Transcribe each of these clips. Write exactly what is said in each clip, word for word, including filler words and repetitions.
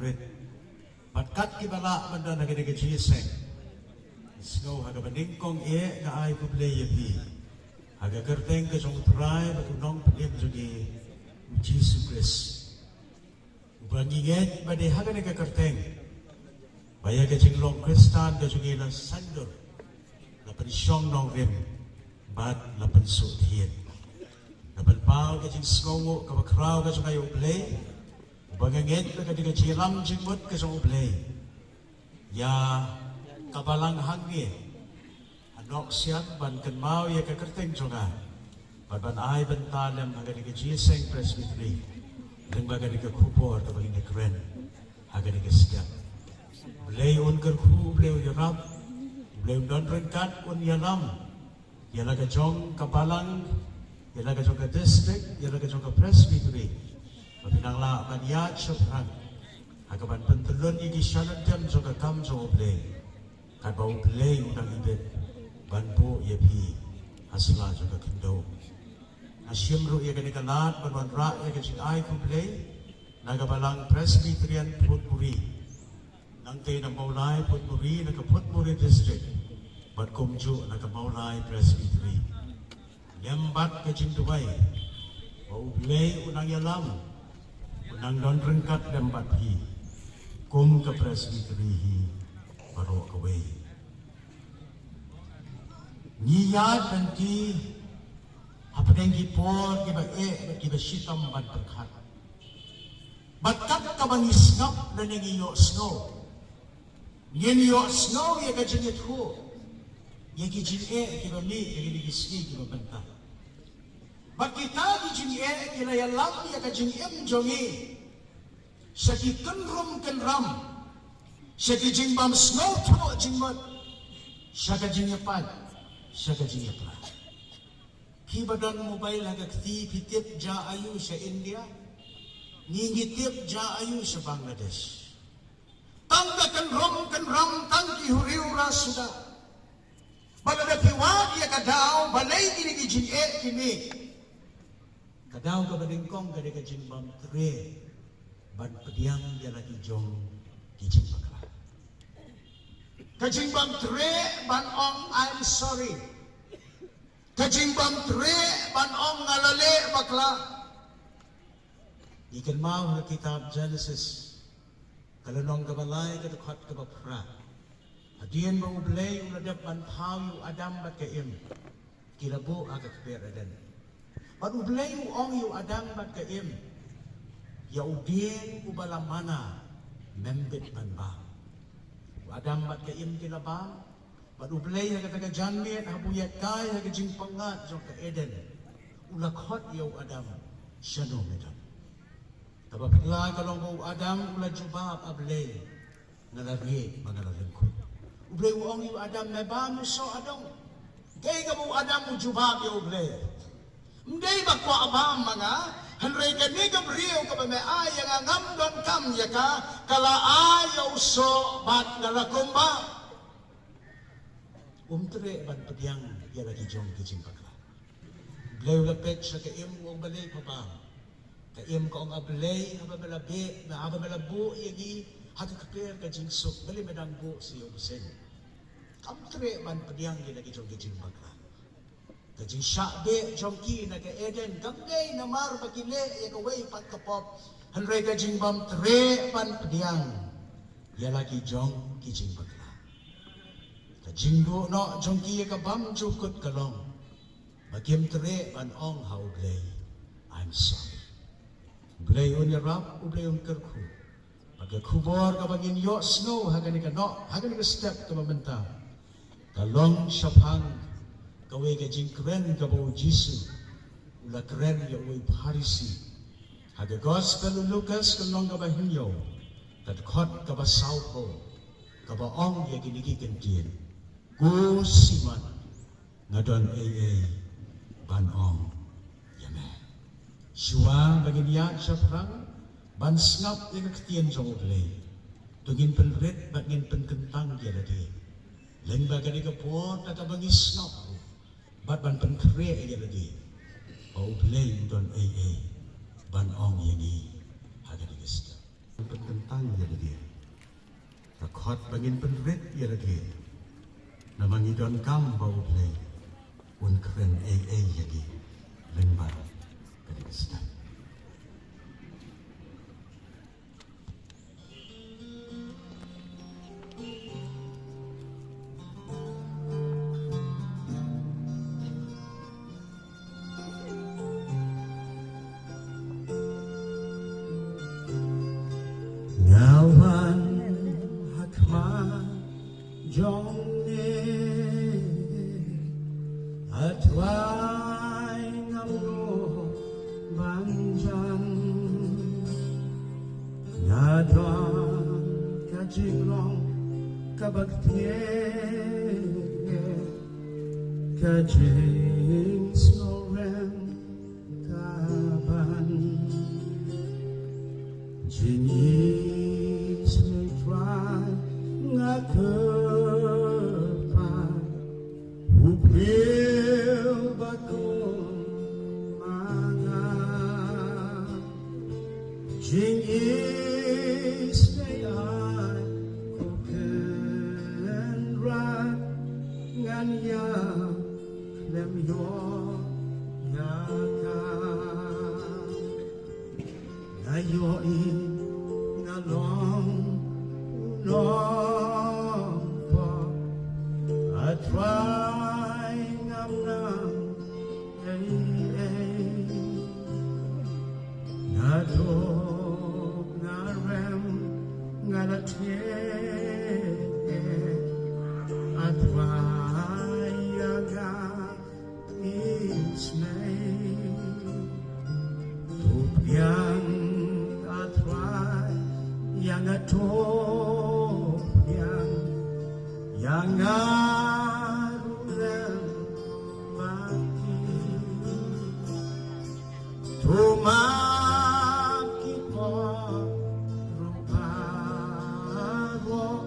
rit. Bad kat kiba lah ban don ha kane ka jingïaseng, sngew ha kaba nyngkong eh nga ai khublei ïa phi ha ka kyrteng ka jong U Trai bad U Nongpynim jong ngi, U Jisu Khrist. Uba ngi ngeit ba dei ha kane ka kyrteng ba ïa ka jinglong Khristan ka jong ngi la saiñdur, la pynshong nongrim bad la pynsuhthied. La pynpaw ka jingsngewnguh kaba khraw ka jong nga ïa U Blei, uba nga ngeit ba ka dei ka jingïalam jingmut ka jong U Blei ïa ka balang hangne ha Nohsiang ban kynmaw ïa ka kyrteng jong nga bad ban ai bynta lem ha kane ka jingïaseng Presbytery lyngba kane ka khubor kaba ngin ïakren ha kane ka step. U Blei un kyrkhu, U Blei un ïarap, U Blei un don ryngkat, un ïalam ïa la ka jong ka balang, ïa la ka jong ka district, ïa la ka jong ka Presbytery, ba phin nang lah ban ïaid shaphrang ha kaban pyntyllun ïa ki shanlyntem jong ka kam jong U Blei, katba U Blei u dang ibit ban buh ïa phi ha sla jong ka khyndew. Nga shim ruh ïa kane ka lad ban wanrah ïa ka jingai khublei na ka Balang Presbyterian Photbury, nangtei na Mawlai Photbury, na ka Photbury District, bad kumjuh na ka Mawlai Presbytery. Lem bad ka jingduwai ba U Blei un nang ïalam, un nang don ryngkat lem bad phi kum ka Presbytery hi baroh kawei. Ngi ïaid lynti hapdeng ki por kiba eh bad kiba shitom ban pyrkhat. Bad kat kaba ngi sngap lane ngi ïohsngew, ngin ïohsngew ïa ka jingïathuh ïa ki jingeh kiba mih ïa kine ki sngi kiba mynta. Bad kita ki jingeh ki la ïalam ïa ka jingim jong ngi sha ki kynrum kynram, sha ki jingbym sngewthuh jingmut, sha ka jingïapait, sha ka jingïapra. Phi ba don mobile ha ka kti, phi tip jia aiu sha India? Ngi ngi tip jia aiu sha Bangladesh. Tang ka kynrum kynram, tang ki huri hura suda. Ba lada phi wad ïa ka daw balei kine ki jingeh ki mih, ka daw kaba nyngkong ka dei ka jingbym treh ban pdiang ïa la ki jong ki jingbakla. Ka jingbym treh ban ong I'm sorry. Ka jingbym treh ban ong nga la leh bakla. Ngi kynmaw ha ka kitab Genesis, ka lynnong kaba lai, ka dkhot kaba phra. Hadien ba U Blei u la dep ban thaw ïa u Adam bad ka Im, ki la buh ha ka kper Eden. Bad U Blei u ong ïa u Adam bad ka Im, ïa u dieng uba la mana mem bit ban bam. U Adam bad ka Im ki la bam. Bad U Blei ha kata ka janmiet, haba u ïaid kai ha ka jingpyngngad jong ka Eden, u la khot ïa u Adam, shano me don? Kaba phylla ka long ba u Adam u la jubab, A Blei, nga la rieh bad nga la lyngkhuh. U Blei u ong ïa u Adam, me bam u soh adong. Kaei kaba u Adam u jubab ïa U Blei? Ym dei ba kwah bam ma nga, hynrei kane ka briew kaba me ai ïa nga, ngam donkam ïa ka, ka la ai ïa u soh bad nga la kum bam. Um treh ban pdiang ïa la ki jong ki jingbakla. Blei u la peit sha ka Im, u ong, balei pha bam? Ka Im ka ong, A Blei, haba me la beh, haba me la buh ïa ngi ha ka kper ka jingsuk, balei me dang buh sa ïa u bseiñ? Kam treh ban pdiang ïa la ki jong ki jingbakla. Ka jingshah beh jong ki na ka Eden kam dei namar ba ki leh ïa kawei pat ka pop, hynrei ka jingbym treh ban pdiang ïa la ki jong ki jingbakla. Ka jingduh noh jong ki ïa ka bymjukut ka long ba kim treh ban ong ha U Blei, I'm sorry. U Blei un ïarap, U Blei un kyrkhu. Bad ka khubor kaba ngin ïohsngew ha kane ka noh, ha kane ka step kaba mynta, ka long shaphang kawei ka jingkren kaba U Jisu u la kren ïa uwei u Pharisi. Ha ka Gospel u Lukas, ka lynnong kaba hynñiew, ka dkhot kaba sawphew, kaba ong ïa kine ki kyntien: Ko Simon, nga don ei ei ban ong ïa me. Shuwa ba ngin ïaid shaphrang ban sngap ïa ka ktien jong U Blei, to ngin pynrit bad ngin pynkyntang ïa lade, lyngba kane ka por, kata ba ngi sngap ruh, bad ban pynkhreh ïa lade ba U Blei u don ei ei ban ong ïa ngi ha kane ka step. Pynkyntang ïa Hot ba ngin pynrit ïa lade. Namar ngi donkam ba U Blei un kren ei ei ïa ngi lyngba kane ka step. Nga wan ha khmat jong me, A Trai, ngam nud ban jan. Nga don ka jinglong kaba ktieh, ka jingsngewrem ka ban. Jingïeit, Trai, nga kyrpad, U briew ba kum ma nga. Jingïeit, ai ko Kynrad, ngan ïa khlem ïoh ïa ka. Nga ïohi nga long u nongpop, A Trai, ngam nang ei ei. Nga duk nga rem nga la thied, A Trai, ïa nga isynei. To pdiang, A Trai, ïa nga, to pdiang ïa nga ruh lem bad ki. To map ki por ruh baroh,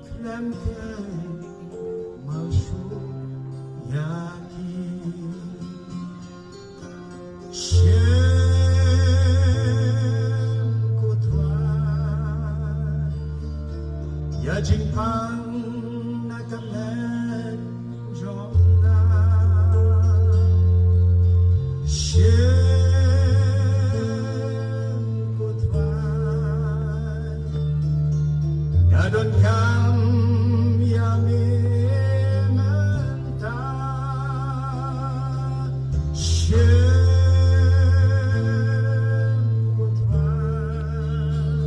khlem kynmaw shuh ïa ki. Shim, ko Trai, ïa jingpang na ka met jong nga. Shim, ko Trai, nga donkam ïa me mynta. Shim, ko Trai,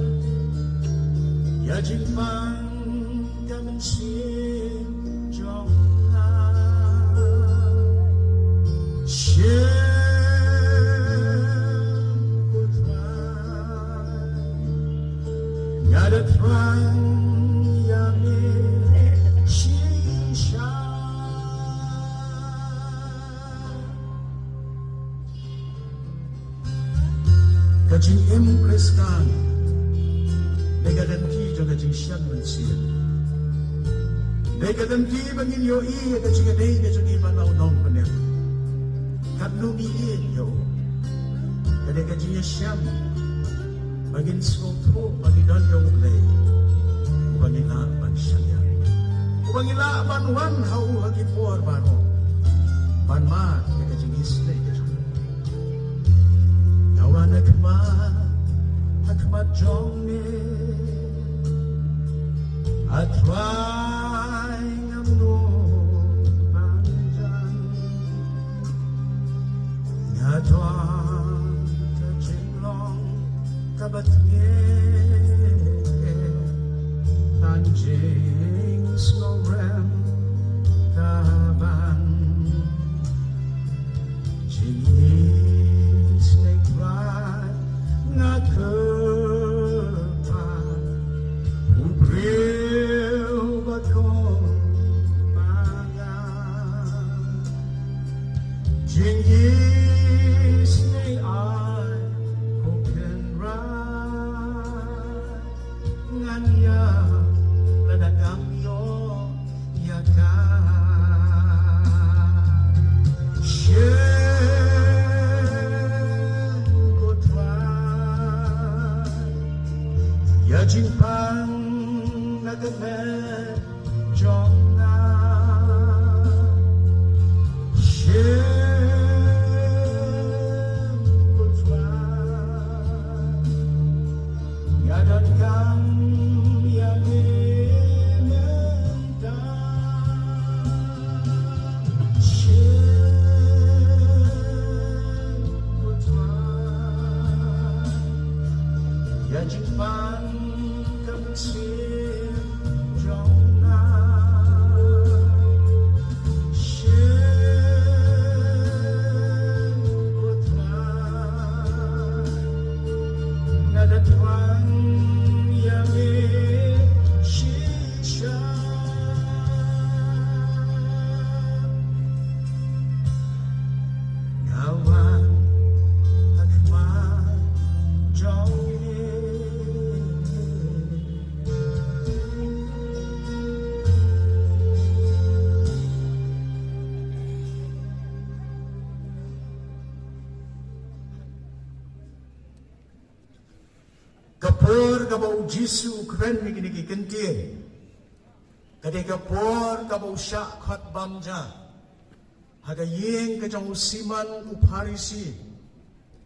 ïa jingpang ka mynsiem jong nga. Shim, ko Trai, nga da thrang ïa me shisha. Ka jingim Khristan dei ka lynti jong ka jingshad mynsiem. Dei ka lynti ba ngin ïohi ïa ka jingïadei ka jong ngi bad la u Nongpynim. Katno ngi ïeit ïa u. Ka dei ka jingïashem ba ngin sngewthuh ba ngi don ïa U Blei uba ngi lah ban shaniah, uba ngi lah ban wan ha u ha ki por baroh, ban mad ïa ka jingisynei ka jong u. Nga wan ha khmat, ha khmat jong me, A Trai, ngam nud ban jan. Nga don ka jinglong kaba tngen, tang jingsngewrem ka ban. Jingïeit, Trai, nga kyrpad, u briew ba kum ma nga. Jingïeit, ai ko Kynrad, ngan ïa, lada ngam ïoh ïa ka. Shim, ko Trai, ïa jingpang Ka met jong nga. Shim ko Trai. Nga donkam ïa me mynta. Shim ko Trai. Ïa jingpang ka mynsiem jong nga. Shim ko Trai. Nga da thrang ïa me shisha. Nga wan ha khmat jong me. Ka por kaba u Jisu u kren ïa kine ki kyntien, ka dei ka por kaba u shah khot bam ja ha ka ïing ka jong u Simon u Pharisi,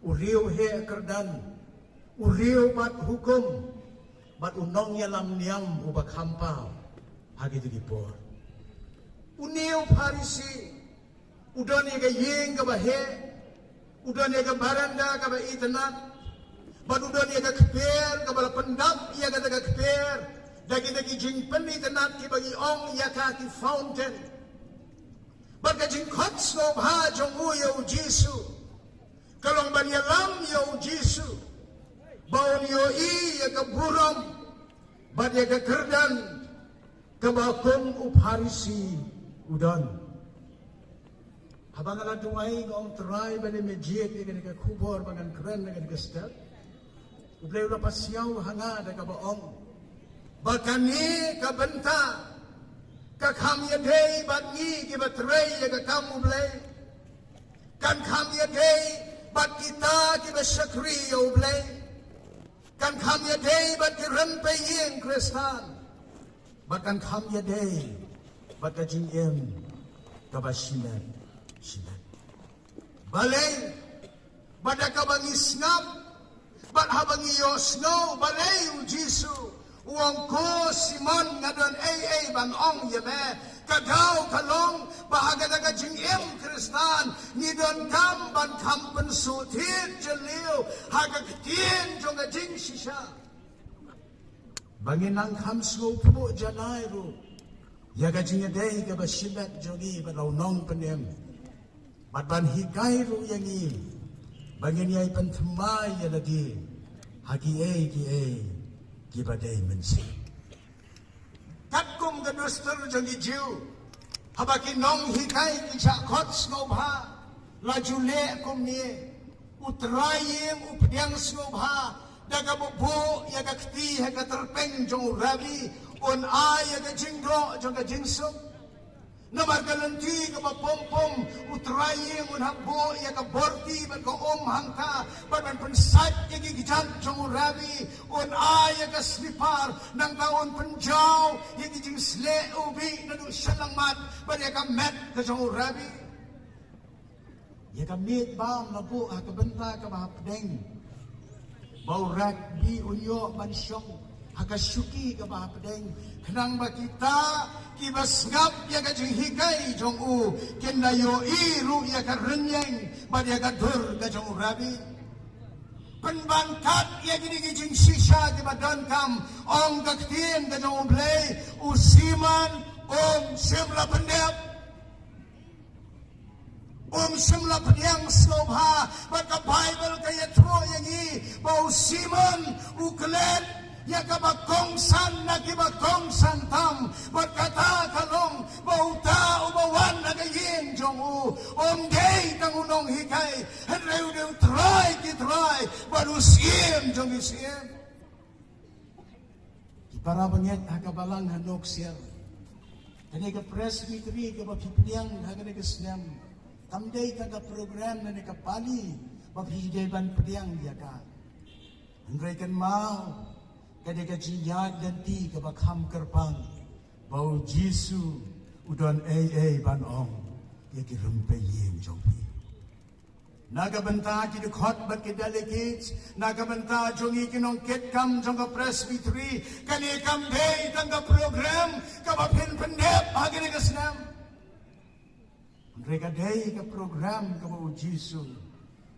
u riew heh kyrdan, u riew bat hukum, bad u nongïalam niam uba kham paw ha kito ki por. Une u Pharisi u don ïa ka ïing kaba heh, u don ïa ka baranda kaba itynnad, bad u don ïa ka kper kaba la pyndap ïa kata ka kper da kita ki jingpynitynnad kiba ngi ong ïa ka ki fountain. Bad ka jingkhot sngewbha jong u ïa u Jisu ka long ban ïalam ïa u Jisu ba un ïohi ïa ka burom bad ïa ka kyrdan kaba kum u Pharisi u don. Haba nga la duwai, nga ong, Trai, balei me jied ïa kane ka khubor ba ngan kren ha kane ka step? U Blei u la pasiaw ha nga da kaba ong ba kane ka bynta ka kham ïadei bad ngi kiba trei ïa ka kam u Blei. Kan kham ïadei bad kita kiba shakri ïa u Blei. Kan kham ïadei bad ki rympei ïing Khristan. Bad kan kham ïadei bad ka jingim kaba shimet shimet. Balei? Bad da kaba ngi sngap, bad haba ngi ïohsngew balei u Jisu u ong, ko Simon, nga don ei ei ban ong ïa me. Ka daw ka long ba ha kata ka jingim Khristan ngi donkam ban kham pynsuhthied jylliew ha ka ktien jong ka jingshisha. Ba ngin nang kham sngewthuh janai ruh ïa ka jingïadei kaba shimet jong ngi bad la u Nongpynim. Bad ban hikai ruh ïa ngi ba ngin ïai pynthymmai ïa lade ha kiei kiei kiba dei mynsiem. Katkum ka dustur jong ki Jiw, haba ki nonghikai ki shah khot sngewbha, la ju leh kumne, u trai ïing u pdiang sngewbha da kaba buh ïa ka kti ha ka tyrpeng jong u Rabbi, un ai ïa ka jingdoh jong ka jingsuk. Namar ka lynti kaba pom pom, u trai ïing un hap buh ïa ka borti bad ka um hangta, bad ban pynsait ïa ki kjat jong u Rabbi, un ai ïa ka slipar, nangta un pynjaw ïa ki jingsleh u bih naduh shyllangmat bad ïa ka met ka jong u Rabbi. Ïa ka miej bam la buh ha ka bynta kaba hapdeng, ba u Rabbi un ïoh ban shong ha ka shuki kaba hapdeng, khnang ba kita kiba sngap ïa ka jinghikai jong u kin da ïohi ruh ïa ka rynïeng bad ïa ka dur ka jong u Rabbi. Pynban kat ïa kine ki jingshisha kiba donkam, ong ka ktien ka jong u Blei, u Simon um shym la pyndep. Um shym la pdiang sngewbha, bad ka Baibl ka ïathuh ïa ngi ba u Simon u klet ïa kaba kongsan na kiba kongsan tam, bad kata ka long ba uta uba wan na ka ïing jong u um dei tang u nonghikai, hynrei u dei u trai ki trai bad u syiem jong ki syiem. Ki para bangeit ha ka balang ha Noksiar, kane ka Presbytery kaba phi pdiang ha kane ka snem kam dei tang ka program lane ka pali ba phi dei ban pdiang ïa ka. Hynrei kynmaw, Ka dei ka jingïaid lynti kaba kham kyrpang ba u Jisu u don ei ei ban ong ïa ki rympei ïing jong phi. Na ka bynta ki dkhot bad ki delegates, na ka bynta jong ngi ki nongkitkam jong ka Presbytery, kane kam dei tang ka program kaba phin pyndep ha kane ka snem. Hynrei ka dei ka program kaba u Jisu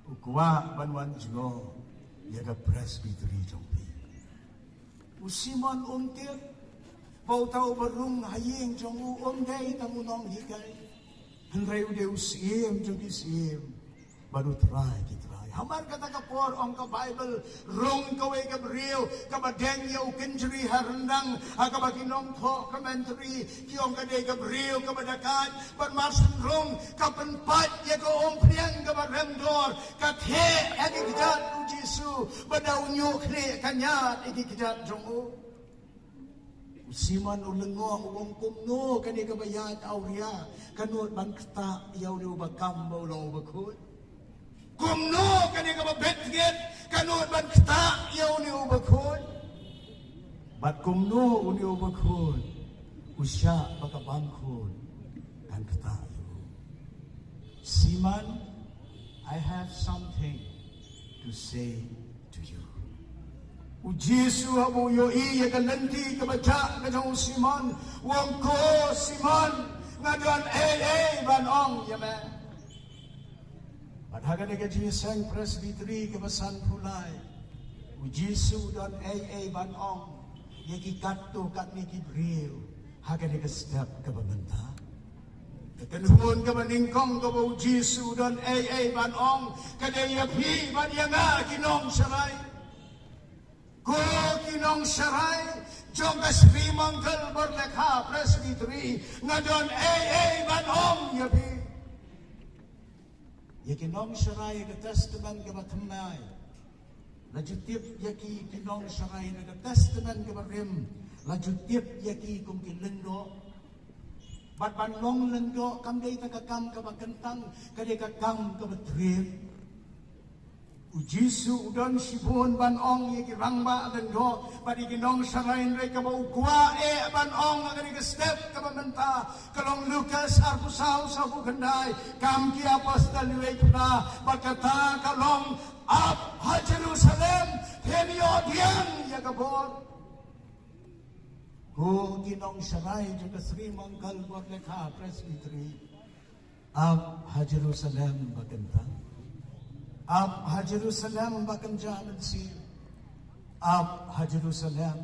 u kwah ban wan jngoh ïa ka Presbytery jong phi. U Simon um tip ba uta uba rung ha ïing jong u um dei tang u nonghikai, hynrei u dei u Syiem jong ki syiem bad u Trai ki trai. Hamar kata ka por, ong ka Baibl, rung kawei ka briew kaba deng ïa u kynjri ha ryndang, ha kaba ki nongthoh commentary ki ong ka dei ka briew kaba dakaid, bad mar syn rung ka pynpait ïa ka umphniang kaba rem dor, ka theh ha ki kjat u Jisu, bad da u ñiuhkhlieh ka ñiad ïa ki kjat jong u. U Simon u lyngngoh, u ong, kumno kane kaba ïaid awria ka nud ban ktah ïa une uba kam ba u long uba khuid? Kumno kane kaba bit ngit ka nud ban ktah ïa une uba khuid? Bad kumno une uba khuid u shah ba ka bam khuid kan ktah ïa u? Simon, I have something to say to you. U Jisu haba u ïohi ïa ka lynti kaba jah ka jong u Simon, u ong, ko Simon, nga don ei ei ban ong ïa me. Bad ha kane ka jingïaseng Presbytery kaba sanphew lai, u Jisu u don ei ei ban ong ïa ki katto katne ki briew ha kane ka step kaba mynta. Ka kynhun kaba nyngkong kaba u Jisu u don ei ei ban ong ka dei ïa phi bad ïa nga ki nongsharai. Ko ki nongsharai jong ka Sri Mangal Borlekha Presbytery, nga don ei ei ban ong ïa phi. Ïa ki nongsharai ka Testament kaba thymmai la ju tip ïa ki, ki nongsharai na ka Testament kaba rim la ju tip ïa ki kum ki lyngdoh. Bad ban long lyngdoh kam dei tang ka kam kaba kyntang, ka dei ka kam kaba triem. U Jisu u don shibun ban ong ïa ki rangbah lyngdoh bad ïa ki nongsharai, hynrei kaba u kwah eh ban ong ha kane ka step kaba mynta ka long Lukas arphew saw, sawphew khyndai, Kam ki Apostol wei phra, bad kata ka long, ap ha Jerusalem, phin ïoh pdiang ïa ka bor. Ko ki nongsharai jong ka Sri Mangal Borlekha Presbytery, ap ha Jerusalem ba kyntang. Ap ha Jerusalem ba kynja mynsiem. Ap ha Jerusalem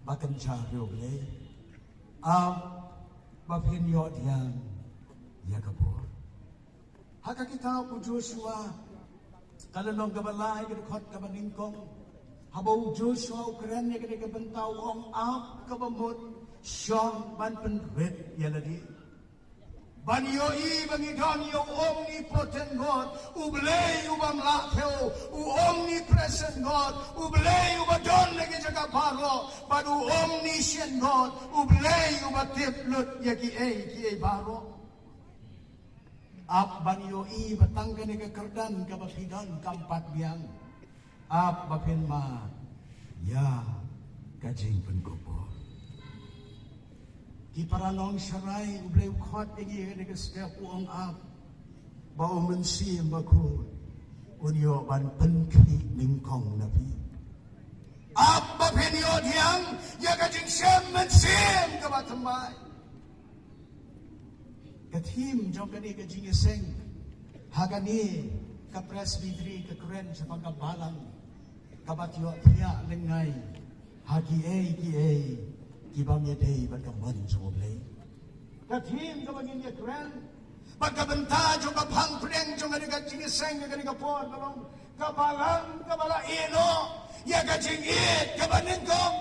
ba kynja riewblei. Ap ba phin ïoh pdiang ïa ka bor. Ha ka kitab u Joshua, ka lynnong kaba lai, ka dkhot kaba nyngkong, haba u Joshua u kren ïa kane ka bynta, u ong, ap kaba mut shong ban pynrit ïa lade. Ban ïohi ba ngi don ïa u Omnipotent God, U Blei u bym lah thew, u Omnipresent God, U Blei uba don ha ki jaka baroh, bad u Omniscient God, U Blei uba tip lut ïa kiei kiei baroh. Ap ban ïohi ba tang kane ka kyrdan kaba phi don kam pat biang. Ap ba phin mad ïa ka jingpynkupbor. Ki para nongsharai, U Blei u khot ïa ngi ha kane ka step, u ong ap ba U Mynsiem Bakhuid un ïoh ban pynkhih nyngkong na phi. Ap ba phin ïoh pdiang ïa ka jingshem mynsiem kaba thymmai. Ka theme jong kane ka jingïaseng ha kane ka Presbytery ka kren shaphang ka balang kaba ïohthiah lyngngai ha kiei kiei ki bym ïadei bad ka mon jong U Blei. Ka theme kaba ngin ïakren bad ka bynta jong ka phang pdeng jong kane ka jingïaseng ha kane ka por ka long, ka balang kaba la ïehnoh ïa ka jingïeit kaba nyngkong.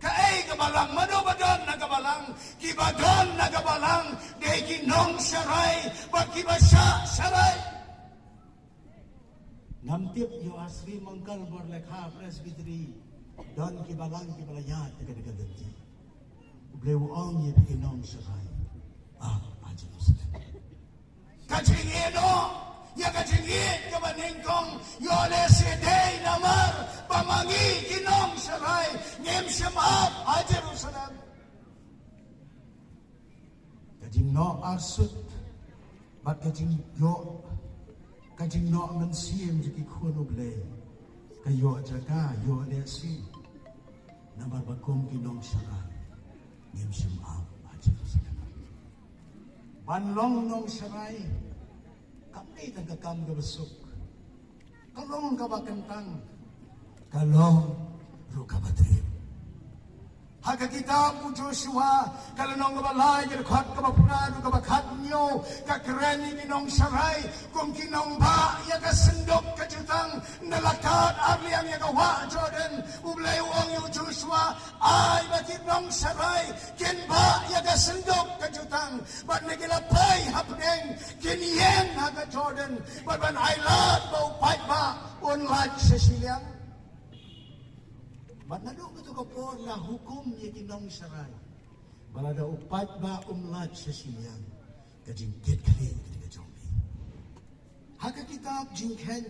Kaei ka balang? Mano ba don na ka balang? Kiba don na ka balang dei ki nongsharai bad kiba shah sharai. Ngam tip ïa u ha Sri Mangal Borlekha Presbytery don ki balang kiba la ïaid ha kane ka lynti. U Blei u ong ïa phi ki nongsharai, ap ha Jerusalem. Ka jingïehnoh Ïa ka jingïeit kaba nyngkong ïoh lehse dei namar ba ma ngi ki nongsharai ngim shym ap ha Jerusalem. Ka jingnoh arsut bad ka jingïoh, ka jingnoh mynsiem jong ki khun U Blei ka ïoh jaka, ïoh lehse namar ba kum ki nongsharai ngim shym ap ha Jerusalem. Ban long nongsharai kam dei tang ka kam kaba suk. Ka long kaba kyntang, ka long ruh kaba triem. Ha ka kitab u Joshua, ka lynnong kaba lai, ka dkhot kaba phra ruh kaba khathynñiew, ka kren ïa ki nongsharai kum ki nongbah ïa ka synduk ka jutang, na la kat arliang ïa ka wah Jordan. U Blei u ong ïa u Joshua, ai ba ki nongsharai kin bah ïa ka synduk ka jutang, bad na ki la poi hapdeng kin ïeng ha ka Jordan, bad ban ailad ba u paidbah un lait sha shiliang. Bad naduh kato ka por la hukum ïa ki nongsharai ba lada u paidbah um lait sha shiliang, ka jingkitkhlieh ka dei ka jong ki. Ha ka kitab Jingkheiñ,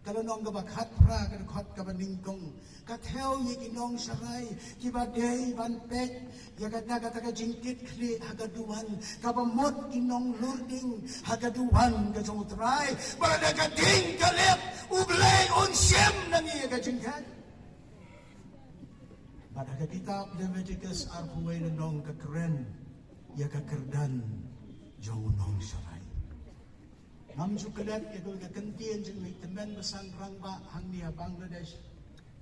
ka lynnong kaba khatphra, ka dkhot kaba nyngkong, ka thew ïa ki nongsharai kiba dei ban peit ïa kata, kata ka jingkitkhlieh ha ka duwan, kaba mut ki nonglurding ha ka duwan ka jong U Trai, ba lada ka ding ka lip, U Blei un shim na ngi ïa ka jingkheiñ. Bad ha ka kitab Leviticus arphew wei lynnong ka kren ïa ka kyrdan jong u nongsharai. Ngam ju klet ïa ka, ka ktien jong uwei u tymmen basan rangbah hangne ha Bangladesh,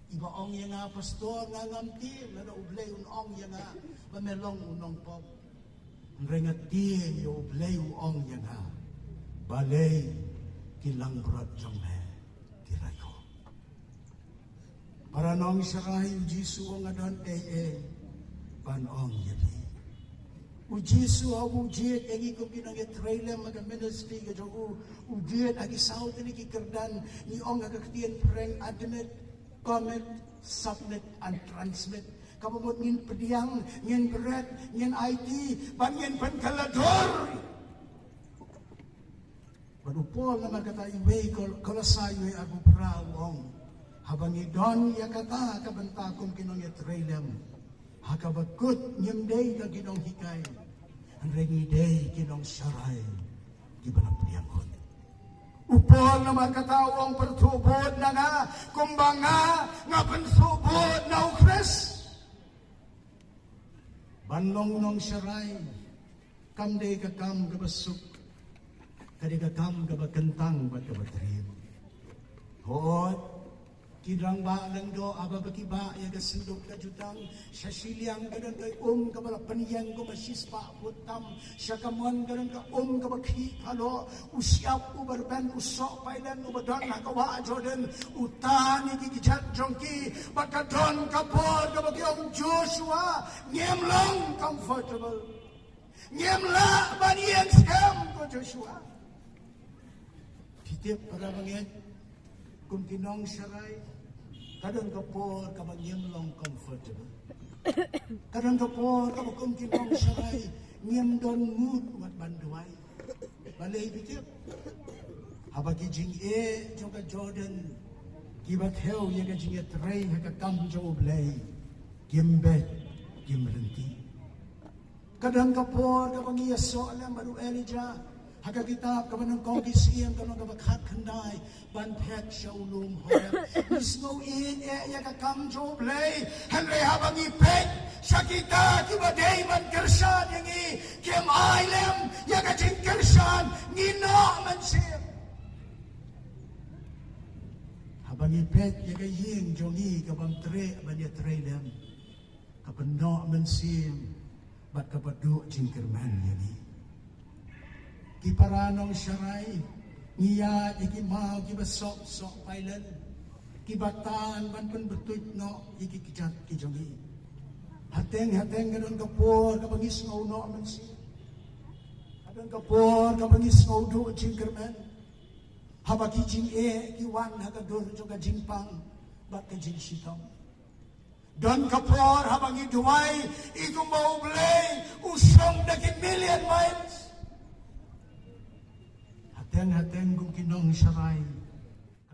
iba ong ïa nga, pastor, nga ngam tieng lada U Blei un ong ïa nga ba me long u nongpop. Hynrei nga tieng ïa U Blei u ong ïa nga, balei ki langbrot jong me ki raikhoh. Para nongsharai, u Jisu u ong, nga don ei ei ban ong ïa phi. U Jisu haba u jied ïa ngi kum ki nongïatreilang ha ka ministry ka jong u, u jied ha ki saw tylli ki kyrdan, ngi ong ha ka ktien phareng, admit, commit, submit and transmit. Kaba mut ngin pdiang, ngin bret, ngin aiti, bad ngin pynkylla dur. Bad u Paul namar kata, iwei Kol-, Kolosai iwei arphew phra u ong, haba ngi don ïa kata ka bynta kum ki nongïatreilang, ha kaba kut ngim dei tang ki nonghikai, hynrei ngi dei ki nongsharai kiba la pdiang kut. U Paul namar kata u ong, pyrthuh bud na nga kumba nga, nga pyrthuh bud na U Khrist. Ban long nongsharai kam dei ka kam kaba suk, ka dei ka kam kaba kyntang bad kaba triem. Hooid, ki rangbah lyngdoh haba ki bah ïa ka synduk ka jutang, sha shiliang ka don ka um kaba la pynïeng kumba shispah phut tam, sha kamon ka don ka um kaba khih phalloh, u shyiap uba rben, u soh paileng uba don ha ka wah Jordan, u tan ïa ki kjat jong ki, bad ka don ka por kaba ki ong, Joshua, ngim long comfortable. Ngim lah ban ïeng skhem, ko Joshua. Phi tip, para bangeit, kum ki nongsharai, ka don ka por kaba ngim long comfortable. Ka don ka por kaba kum ki nongsharai ngim don mood wat ban duwai. Balei phi tip? Haba ki jingeh jong ka Jordan kiba thew ïa ka jingïatrei ha ka kam jong U Blei, kim beit, kim ryntih. Ka don ka por kaba ngi ïasoh lem bad u Elijah. Ha ka kitab kaba nyngkong Ki Syiem, ka lynnong kaba khatkhyndai, ban phet sha u lum Horeb. Ngi sngew ïeit eh ïa ka kam jong U Blei. Hynrei haba ngi peit sha kita kiba dei ban kyrshan ïa ngi, kim ai lem ïa ka jingkyrshan, ngi noh mynsiem. Haba ngi peit ïa ka ïing jong ngi ka bym treh ban ïatrei lem, ka pynnoh mynsiem bad ka pynduh jingkyrmen ïa ngi. Ki para nongsharai, ngi ïaid ïa ki maw kiba sop soh paileng, kiba tan ban pynbtuid noh ïa ki kjat ki jong ngi. Hateng hateng ka don ka por kaba ngi sngew noh mynsiem. Ka don ka por kaba ngi sngew duh jingkyrmen. Haba ki jingeh ki wan ha ka dur jong ka jingpang bad ka jingshitom. Don ka por haba ngi duwai, i kumba U Blei u shong da ki million miles. Ha Teng ha teng kum ki nongsharai.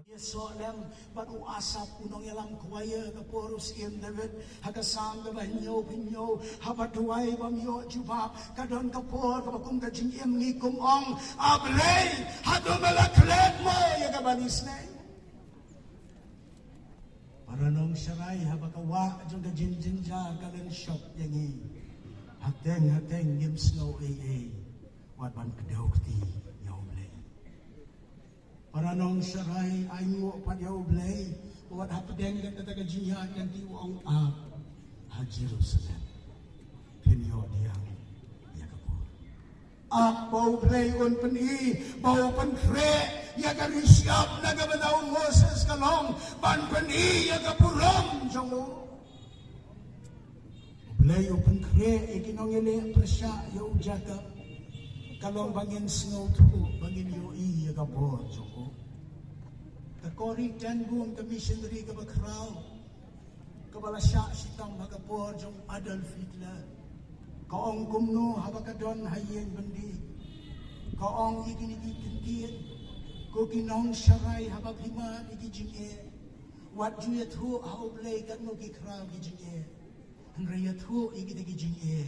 Ïa soh lem bad u Asaph u nongïalam choir ka por u Syiem David ha ka Salm kaba hynñiew phew hynñiew, haba duwai bym ïoh jubab, ka don ka por kaba kum ka jingim ngi kum ong, A Blei, hato me la klet mo ïa kaba ngi sneng? Para nongsharai, haba ka wah jong ka jingjynjar ka lynshop ïa ngi, ha teng ha teng ngim sngew ei ei wat ban kdew kti ïa U Blei. Para nongsharai, ai nguh pat ïa U Blei, wat hapdeng kata ka jingïaid lynti u ong, Ap ha Jerusalem phin ïoh diang ïa ka bor. Ap ba U Blei un pyni, ba u pynkhreh ïa ka ri shyiap na ka bynta u Moses ka long ban pyni ïa ka burom jong u. U Blei u pynkhreh ïa ki nongïaleh pyrshah ïa u Jakob, ka long ba ngin sngewthuh, ba ngin ïohi ïa ka bor jong u. Ka Corrie ten Boom, ka missionary kaba khraw, kaba la shah shitom ha ka por jong Adolf Hitler, ka ong kumno haba ka don ha ïing byndi. Ka ong, ïa kine ki kyntien, ko ki nongsharai, haba phi mad ïa ki jingeh, wat ju ïathuh ha U Blei katno ki khraw ki jingeh, hynrei ïathuh ïa kita ki jingeh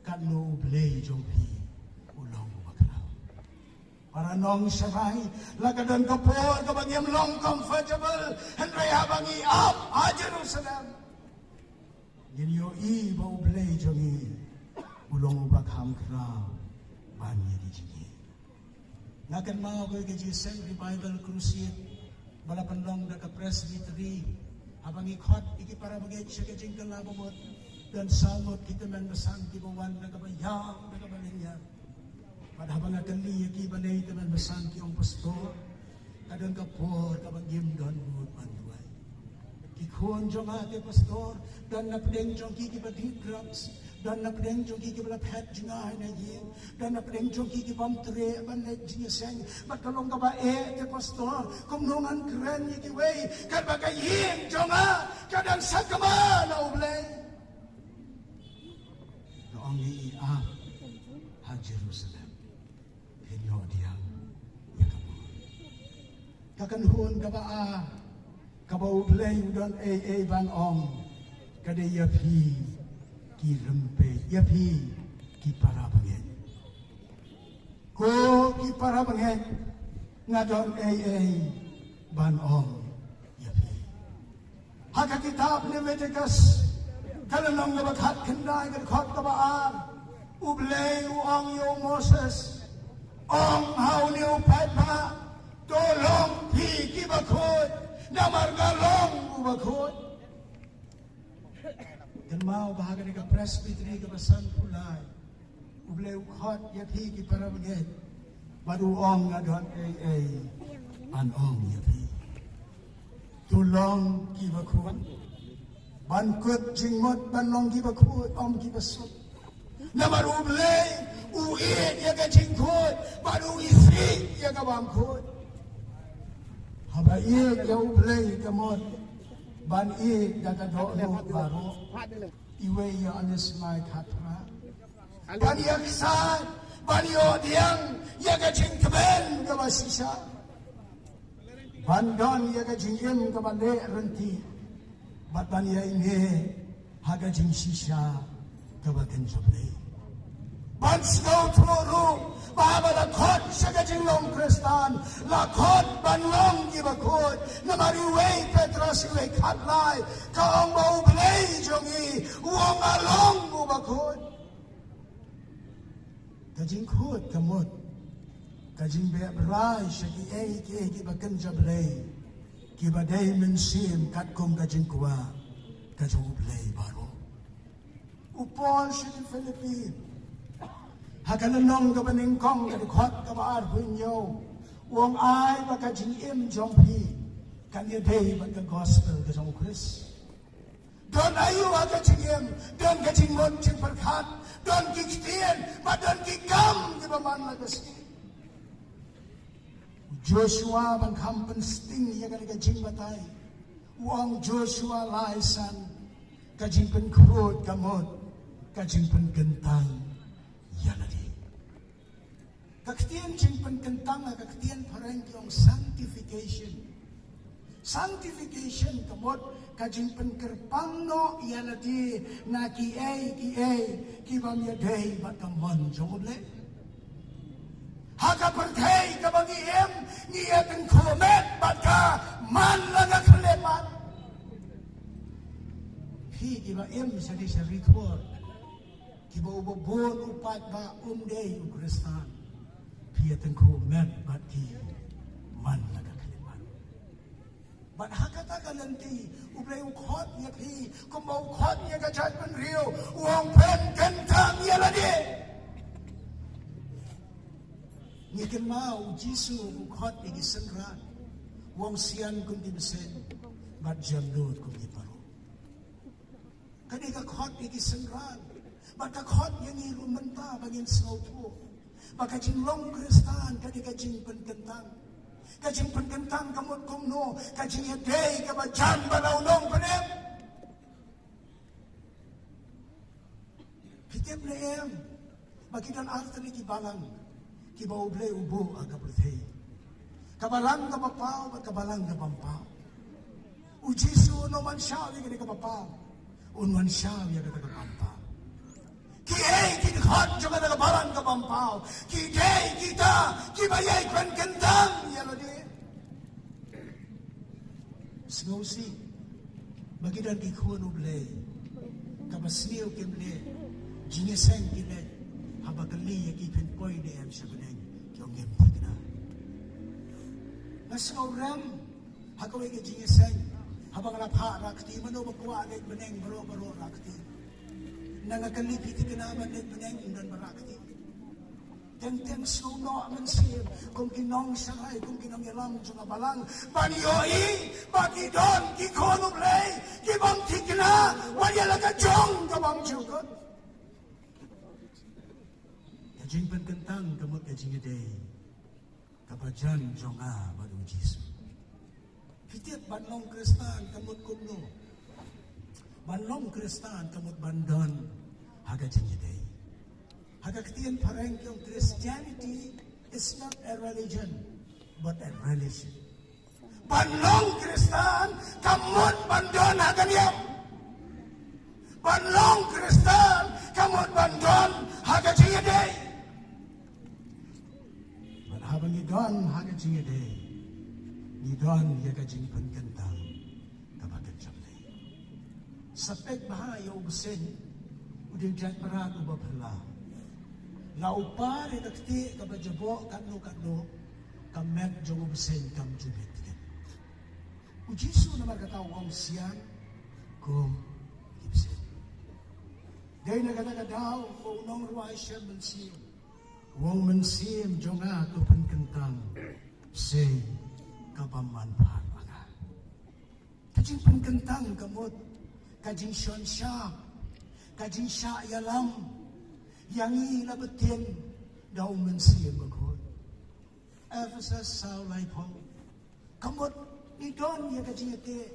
katno U Blei jong phi u long uba khraw. Para nongsharai, la ka don ka por kaba ngim long comfortable, hynrei haba ngi ap ha Jerusalem, ngin ïohi ba U Blei jong ngi u long uba kham khraw ban ïa ki jingeh. Nga kynmaw ïa ka jingïaseng Revival Crusade ba la pynlong da ka Presbytery, haba ngi khot ïa ki para bangeit sha ka jingkylla ba mut, don saw ngut ki tymmen basan kiba wan da kaba ïam, da kaba lynñiar. Bad haba nga kylli ïa ki, balei tymmen basan, ki ong, Pastor, ka don ka por kaba ngim don mood ban duwai. Ki khun jong nga, te Pastor, don na pdeng jong ki kiba dih drugs, don na pdeng jong ki kiba la phet jngai na ïing, don na pdeng jong ki ki bym treh ban leit jingïaseng. Bad ka long kaba eh, te Pastor, kumno ngan kren ïa kiwei katba ka ïing jong nga ka dang sakma na U Blei? Nga ong ïa i, ap ha Jerusalem, phin ïoh diang ïa ka bor. Ka kynhun kaba ar kaba U Blei u don ei ei ban ong, ka dei ïa phi ki rympei, ïa phi ki para bangeit. Ko ki para bangeit, nga don ei ei ban ong ïa phi. Ha ka kitab Leviticus, ka lynnong kaba khatkhyndai, ka dkhot kaba ar, U Blei u ong ïa u Moses, ong ha une u paidbah, to long phi kiba khuid, namar nga long uba khuid. Kynmaw ba ha kane ka Presbytery kaba sanphew lai, U Blei u khot ïa phi ki para bangeit, bad u ong, nga don ei ei ban ong ïa phi. To long kiba khuid. Ban kut jingmut ban long kiba khuid, ym kiba suk. Namar U Blei u ïeit ïa ka jingkhuid bad u isih ïa ka bym khuid. Haba ïeit ïa U Blei ka mut ban ïeit da ka dohnud baroh. Iwei Ïoannis lai khatphra. Ban ïaksaid, ban ïoh diang ïa ka jingkmen kaba shisha, ban don ïa ka jingim kaba leh rynti, bad ban ïaineh ha ka jingshisha kaba kynja Blei. Ban sngewthuh ruh ba haba la khot sha ka jinglong Khristan, la khot ban long kiba khuid. Namar iwei Petros iwei khatlai ka ong ba U Blei jong ngi u ong, nga long uba khuid. Ka jingkhuid ka mut ka jingbeh brai sha kiei kiei kiba kynja Blei, kiba dei mynsiem katkum ka jingkwah ka jong U Blei baroh. U Paul sha ki Philippi, ha ka lynnong kaba nyngkong, ka dkhot kaba arphew hynñiew, u ong, ai ba ka jingim jong phi kan ïadei bad ka gospel ka jong U Khrist. Don aïu ha ka jingim? Don ka jingmut jingpyrkhat, don ki ktien, bad don ki kam kiba man la ka sngi. U Joshua, ban kham pynsting ïa kane ka jingbatai, u ong, Joshua lai san, ka jingpynkhuid ka mut ka jingpynkyntang ïa lade. Ka ktien jingpynkyntang, ka ktien phareng ki ong sanctification. Sanctification ka mut ka jingpynkyrpang noh ïa lade na kiei kiei ki bym ïadei bad ka mon jong U Blei. Ha ka pyrthei kaba ngi im, ngi ïa tyngkhuh met bad ka man la ka khyllipmat. Phi kiba im sha dei sha ri thor, kiba uba bun u paidbah um dei u Khristan, phi ïa tyngkhuh met bad ki man la ka khyllipmat. Bad ha kata ka lynti U Blei u khot ïa phi kumba u khot ïa ka jaitbynriew, u ong pynkyntang ïa lade. Ngi kynmaw U Jisu u khot ïa ki synran, u ong sian kum ki bseiñ bad jemnud kum ki paruk. Ka dei ka khot ïa ki synran, bad ka khot ïa ngi ruh mynta ba ngin sngewthuh ba ka jinglong Khristan ka dei ka jingpynkyntang. Ka jingpynkyntang ka mut kumno? Ka jingïadei kaba jan bad la u nongpynim. Phi tip ne em ba ki don artylli ki balang kiba U Blei u buh ha ka pyrthei? Ka balang kaba paw bad ka balang kaba ym paw. U Jisu un ym wan shaw ïa kane kaba paw, un wan shaw ïa kata kaba ym paw. Kiei ki dkhot jong kata ka balang kaba ym paw? Ki dei kita kiba ïai pynkyntang ïa lade. Sngewsih ba ki don ki khun U Blei kaba sniew kim leh, jingïaseng ki leh, haba kylli ïa ki phin poi ne em sha bneng, ki ong ngim thikna. Nga sngewrem ha kawei ka jingïaseng, haba nga la phah rakti, mano ba kwah leit bneng baroh baroh rakti. Nang nga kylli phi thikna ban leit bneng, ym don ba rakti. Teng teng sngewnoh mynsiem kum ki nongshakri, kum ki nongïalam jong ka balang, ban ïohi ba ki don ki khun U Blei ki bym thikna wat ïa la ka jong ka bym jukut. Ka jingpynkyntang ka mut ka jingïadei kaba jan jong nga bad U Jisu. Phi tip ban long Khristan ka mut kumno? Ban long Khristan ka mut ban don ha ka jingïadei. Ha ka ktien phareng ki ong Christianity is not a religion but a relation. Ban long Khristan ka mut ban don ha ka niam. Ban long Khristan ka mut ban don ha ka jingïadei. Bad haba ngi don ha ka jingïadei, ngi don ïa ka jingpynkyntang kaba kynjam lei. Sa peit bha ïa u bseiñ, u dei jait mrad uba phylla. La u par ïa ka ktieh kaba jaboh katno katno, ka met jong u bseiñ kam ju bit. U Jisu namar kata u ong sian kum ki bseiñ. Dei na kata ka daw ba u nongrwai shem mynsiem, u ong mynsiem jong nga to pynkyntang, sei kaba manpaw ïa nga. Ka jingpynkyntang ka mut ka jingshon shap, ka jingshah ïalam ïa ngi la bteng da u Mynsiem Bakhuid. Ephesus saw laiphew. Ka mut ngi don ïa ka jingïateh,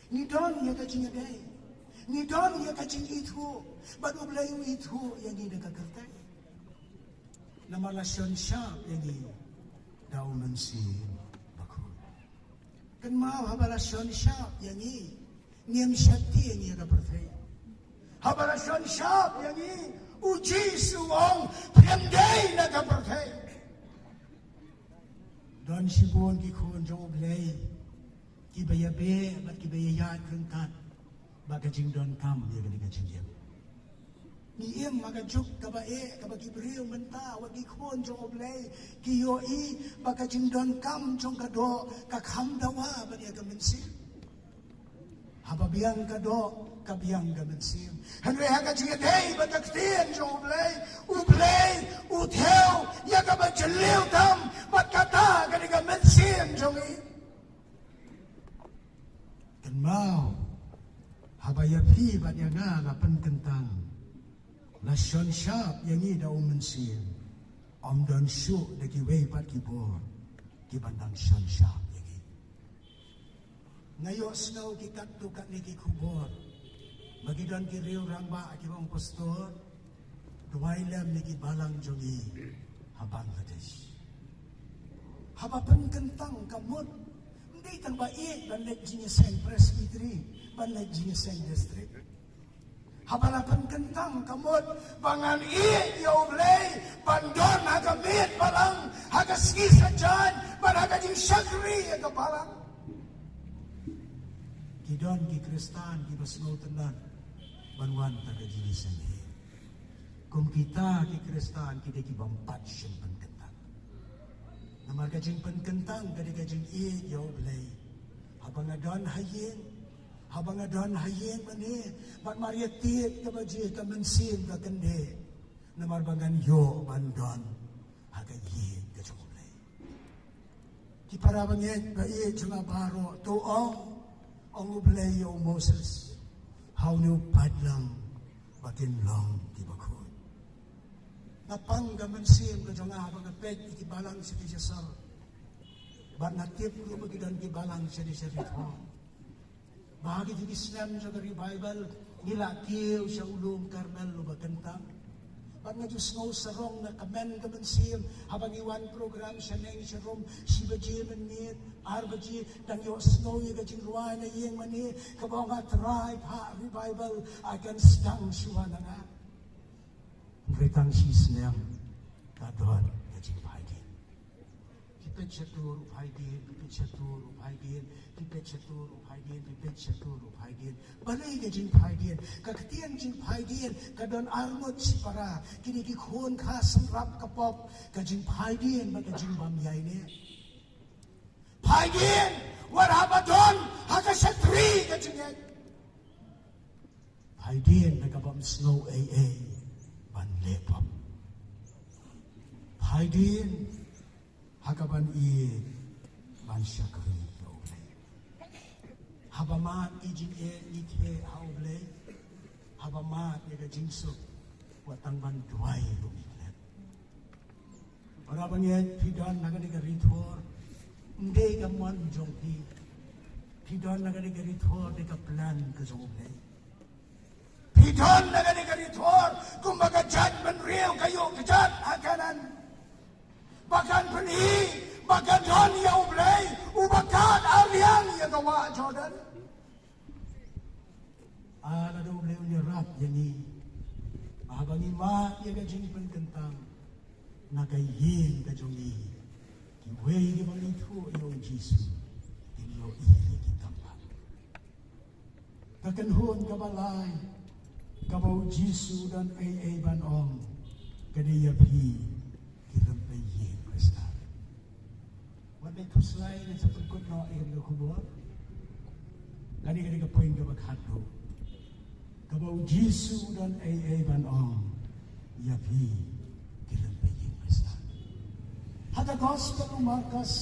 ngi don ïa ka jingïadei, ngi don ïa ka jingithuh, bad U Blei u ithuh ïa ngi da ka kyrteng. Namar la shon shap ïa ngi da u Mynsiem Bakhuid. Kynmaw, haba la shon shap ïa ngi, ngim sheptieng ïa ka pyrthei. Haba la shon shap ïa ngi, u Jisu u ong phim dei na ka pyrthei. Don shibun ki khun jong U Blei kiba ïabeh bad kiba ïaid ryngkat bad ka jingdonkam ïa kane ka jingim. Ngi im ha ka juk kaba eh, kaba ki briew mynta, wat ki khun jong U Blei, ki ïohi ba ka jingdonkam jong ka doh ka kham dawa ban ïa ka mynsiem. Haba biang ka doh, ka biang ka mynsiem. Hynrei ha ka jingïadei bad ka ktien jong U Blei, U Blei u thew ïa kaba jylliew tam, bad kata ka dei ka mynsiem jong ngi. Kynmaw, haba ïa phi bad ïa nga la pynkyntang, la shon shap ïa ngi da u Mynsiem, ym don shuh da kiwei pat ki bor kiban dang shon shap ïa ngi. Nga ïohsngew ki katto katne ki khubor ba ki don ki riew rangbah kiba ong, Pastor, duwai lem ïa ki balang jong ngi Bangladesh. Haba pynkyntang ka mut, ym dei tang ba ïeit ban leit jingïaseng Presbytery, ban leit jingïaseng district. Haba la pynkyntang ka mut ba ngan ïeit ïa U Blei, ban don ha ka miet balang, ha ka sngi saitjaiñ, ban ha ka jingshakri ïa ka balang. Ki don ki Khristan kiba sngewtynnat ban wan ha ka jingïaseng hi. Kum kita ki Khristan ki dei ki bym pat shym pynkyntang. Namar ka jingpynkyntang ka dei ka jingïeit ïa U Blei. Haba nga don ha ïing, haba nga don ha ïing mane, bad mar ïa tied kaba jia ka mynsiem ka kyndit. Namar ba ngan ïoh ban don ha ka ïing ka jong U Blei. Ki para bangeit ba ïeit jong nga baroh, to ong, ong U Blei ïa u Moses, ha une u paidlang ba kin long kiba khuid. Nga pang ka mynsiem ka jong nga ba nga peit ïa ki balang sha ki sha sor. Bad nga tip ruh ba ki don ki balang sha ki sha ri thong. Ba ha kine ki snem jong ka revival ngi la kiew sha u lum Karmel uba kyntang. Bad nga ju sngew sarong, nga kmen ka mynsiem haba ngi wan program shaneng sharum, shi baje mynmiet, ar baje, dang ïohsngew ïa ka jingrwai na ïing mane kaba ong, A Trai, phah revival, ai kan sdang shuwa na nga. Hynrei tang shi snem ka don ka jingphaidien. Phi peit shatur u phaidien, phi peit shatur u phaidien, phi peit shatur u phaidien, phi peit shatur u phaidien. Balei ka jingphaidien? Ka ktien jingphaidien ka don arngut shipara. Kine ki khun kha sngewrap ka pop, ka jingphaidien bad ka jingbym ïaineh. Phaidien wat haba don ha ka shatri ka jingngeit. Phaidien na ka bym sngew ei ei ban leh pop. Phaidien ha ka ban ïeit ban shakri ïa U Blei. Haba mad ki jingeh ngi khie ha U Blei. Haba mad ïa ka jingsuk, wat tang ban duwai ruh ngi klet. Para bangeit, phi don ha kane ka ri Thor, ym dei ka mon jong phi. Phi don ha kane ka ri Thor, dei ka plan ka jong U Blei. Phi don ha kane ka ri Thor kumba ka jaitbynriew ka ïoh kjat ha Kanaan. Ba kan pynïaid, ba kan don ïa U Blei uba kad arliang ïa ka wah Jordan. Ah, lada U Blei un ïarap ïa ngi, ba haba ngi mad ïa ka jingpynkyntang na ka ïing ka jong ngi, kiwei kiba ngim ithuh ïa U Jisu kin ïohi ïa ki kam bha. Ka kynhun kaba lai kaba U Jisu u don ei ei ban ong, ka dei ïa phi ki rympei ïing Khristan. Wat leit khuslai, ngan sa pynkut noh ïa ka khubor. Kane ka dei ka point kaba khatduh kaba U Jisu u don ei ei ban ong ïa phi ki rympei ïing Khristan. Ha ka Gospel u Markos,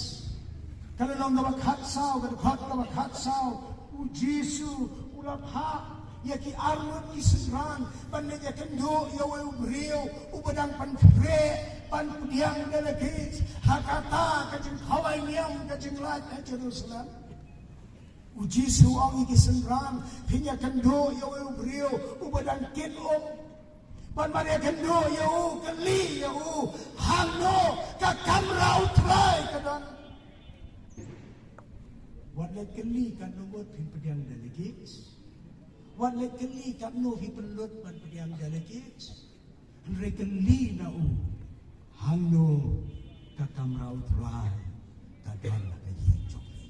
ka lynnong kaba khatsaw, ka dkhot kaba khatsaw, U Jisu u la phah ïa ki arngut ki synran ban leit ïakynduh ïa uwei u briew uba dang pynkhreh ban pdiang da la gate ha kata ka jingkhawai niam ka jinglait ha Jerusalem. U Jisu u ong ïa ki synran, phin ïakynduh ïa uwei u briew uba dang kit um. Ban, ban ïakynduh ïa u, kylli ïa u, hangno ka kamra U Trai ka don. Wat leit kylli katno ngut phin pdiang da la gate. Wat leit kylli katno phi pynlut ban pdiang da la gate. Hynrei kylli na u, hangno ka kamra U Trai ka don ha ka ïing jong phi.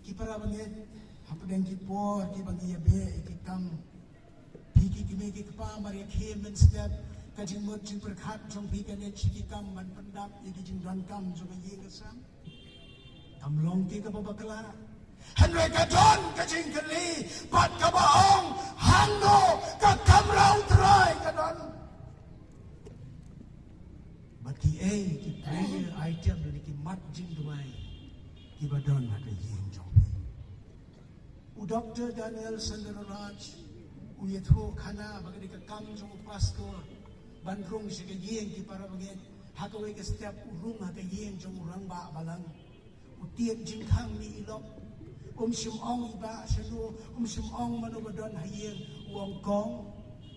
Ki para bangeit, hapdeng ki por kiba ngi ïabeh ïa ki kam, phi ki kmie ki kpa, mar ïa khie mynstep ka jingmut jingpyrkhat jong phi ka leit sha ki kam ban pyndap ïa ki jingdonkam jong ka ïing ka sem. Kam long ki kaba bakla. Hynrei ka don ka jingkylli bad kaba ong, hangno ka kamra U Trai ka don. Bad kiei ki prayer item lane ki mat jingduwai kiba don ha ka ïing jong phi. U Doktor Daniel Sundararaj u ïathuh khana ba ka dei ka kam jong u pastor ban rung sha ka ïing ki para bangeit. Ha kawei ka step u rung ha ka ïing jong u rangbah balang. U tied jingkhang ne i lok. Um shym ong i bah shano, um shym ong mano ba don ha ïing, u ong kong,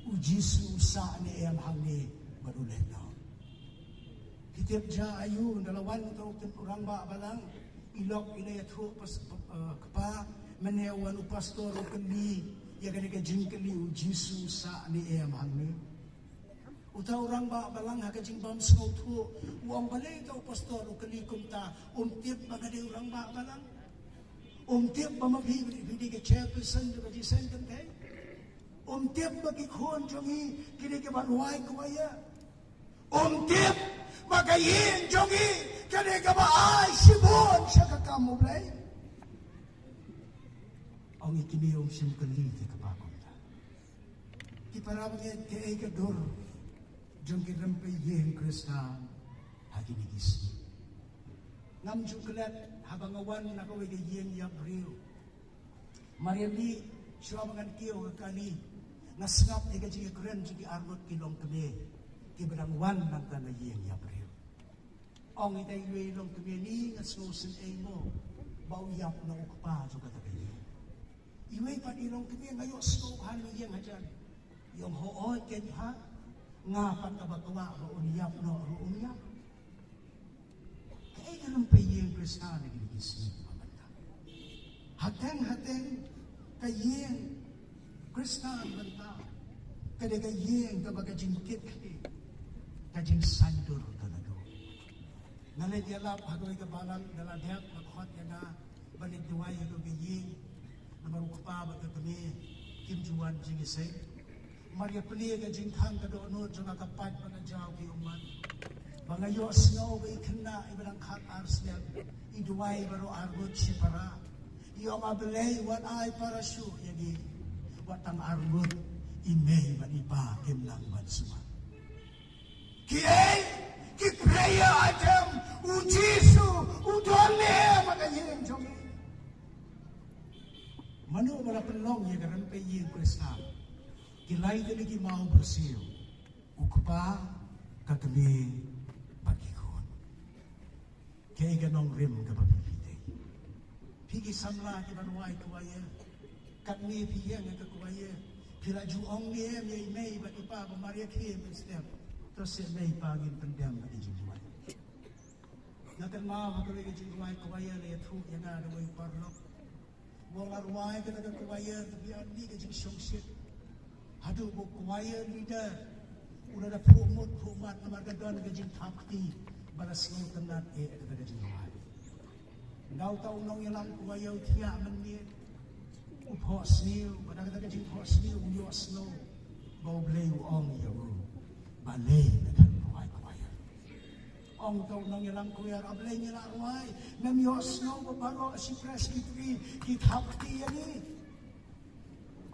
U Jisu u sah ne em hangne bad u leh noh. Ki tip ja aïu, ynda la wan uta u rangbah balang, i lok i la ïathuh, pas, eh, kpa, mynne wan u pastor u kylli ïa kane ka jingkylli, u Jisu sah ne em hangne. Uta u rangbah balang ha ka jingbym sngewthuh u ong, balei uta u pastor u kylli kumta, um tip ba ka dei u rangbah balang? Um tip ba ma phi, phi dei ka chairperson jong ka jingïaseng kynthei? Um tip ba ki khun jong ngi ki dei kiba rwai choir? Um tip ba ka ïing jong ngi ka dei kaba ai shibun sha ka kam U Blei? Ong i, kine um shym kylli te kpa kumta. Ki para bangeit, kaei ka dur jong ki rympei ïing Khristan ha kine ki sngi? Ngam ju klet haba nga wan na kawei ka ïing ïap briew. Mar ïa mih shuwa ba ngan kiew ka kali, nga sngap ïa ka jingïakren jong ki arngut ki longkmie kiba dang wan nangta na ïing ïap briew. Ong ita iwei i longkmie, ni nga sngewsynei mo ba u ïap noh u kpa jong kata ka ïing. Iwei pat i longkmie, nga ïohsngew ha ïing hajan. I ong, hooid kein, ha nga pat kaba kwah ba un ïap noh ruh un ïap. Kaei ka rympei ïing Khristan ha kine ki sngi ba mynta? Hateng hateng ka ïing Khristan mynta ka dei ka ïing kaba ka jingkitkhlieh, ka jingsaiñdur ka la dei. Nga leit ïalap ha kawei ka balang, da la dep ka khot ïa nga ban leit duwai ha kawei ka ïing. Namar u kpa bad ka kmie kim ju wan jingïaseng. Mar ïa plie ka jingkhang ka dohnud jong nga, ka pait bad ka jaw ki ummat. Ba nga ïohsngew ba i khynnah iba dang khat ar snem i duwai baroh arngut shipara. I ong, A Blei, wat ai para shuh ïa ngi. Wat tang arngut, i mei bad i pa kim nang ban sumar. Kiei ki prayer item? U Jisu u don ne em ha ka ïing jong ngi? Mano ba la pynlong ïa ka rympei ïing Khristan? Ki lai tylli ki maw byrsieh, u kpa, ka kmie bad ki khun. Kaei ka nongrim kaba phi, phi dei? Phi ki samla kiba rwai choir, katne phi ïeng ha ka choir, phi la ju ong ne em ïa i mei bad i pa ba mar ïa khie mynstep, to seh mei pa, ngin pyndem ha ki jingduwai? Nga kynmaw ha kawei ka jingrwai choir la ïathuh ïa nga da uwei u paralok. Ba u la rwai kata ka choir, te phi ïohi ka jingshongshit. Haduh ba u choir leader u la da phuh mut phuh mat namar ka don ka jingthap kti ba la sngewtynnat eh kata ka jingrwai. Nga, uta u nongïalam choir u thiah mynmiet, u phohsniew, bad da kata ka jingphohsniew u ïohsngew ba U Blei u ong ïa u, balei me khlem rwai choir. Ong uta u nongïalam choir, A Blei, ngi la rwai, mem ïohsngew ba baroh shi presbytery ki thap kti ïa ngi.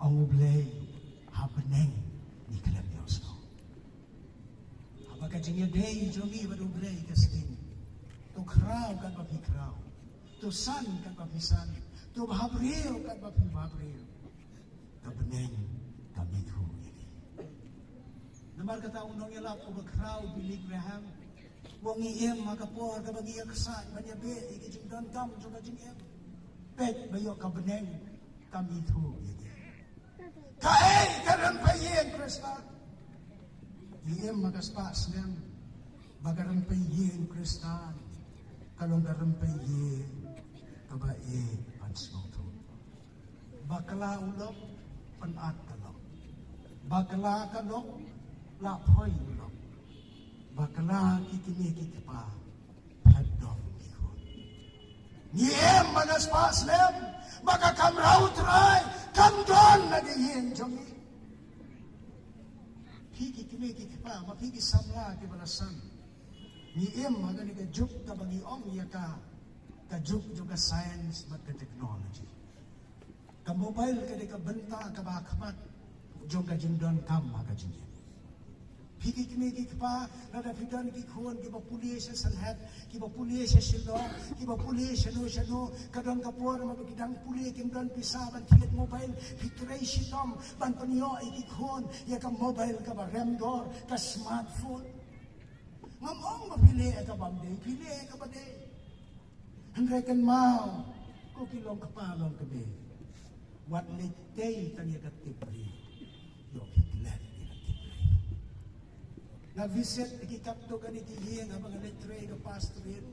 Ong U Blei, ha bneng ngi khlem ïohsngew. Haba ka jingïadei jong ngi bad U Blei ka sting, to khraw katba phi khraw, to san katba phi san, to bhabriew katba phi bhabriew, ka bneng kam ithuh ïa ngi. Namar kata u nongïalap uba khraw, Billy Graham, u ong, ngi im ha ka por kaba ngi ïaksaid ban ïabeh ïa ki jingdonkam jong ka jingim. Peit ba ïoh ka bneng kam ithuh ïa ngi. Kaei ka rympei ïing Khristan? Ngi im ha ka spah snem ba ka rympei ïing Khristan ka long ka rympei ïing kaba ïeit ban sngewthuh. Bakla u lok, pynat ka lok. Bakla ka lok, la phoi u lok. Bakla ki kmie ki kpa, phet dom ki khun. Ngi im ha ka spah snem ba ka kamra U Trai kam don na ka ïing jong ngi. Phi ki kmie ki kpa, ma phi ki samla kiba la san, ngi im ha kane ka juk kaba ngi ong ïa ka, ka juk jong ka science bad ka technology. Ka mobile ka dei ka bynta kaba ha khmat jong ka jingdonkam ha ka jingim. Phi ki kmie ki kpa, lada phi don ki khun kiba pule sha Sylhet, kiba pule sha Shillong, kiba pule shano shano, ka don ka por ma ba ki dang pule kim don pisa ban thied mobile, phi trei shitom ban pynïoh ïa ki khun ïa ka mobile kaba rem dor, ka smartphone. Ngam ong ba phi leh ïa kaba ym dei, phi leh ïa kaba dei. Hynrei kynmaw, ko ki longkpa longkmie, wat leit tei tang ïa ka tip briew, ïoh phi klet ïa ka tip briew. Visit ki katto katne ki ïing haba nga leit trei ka pastorate.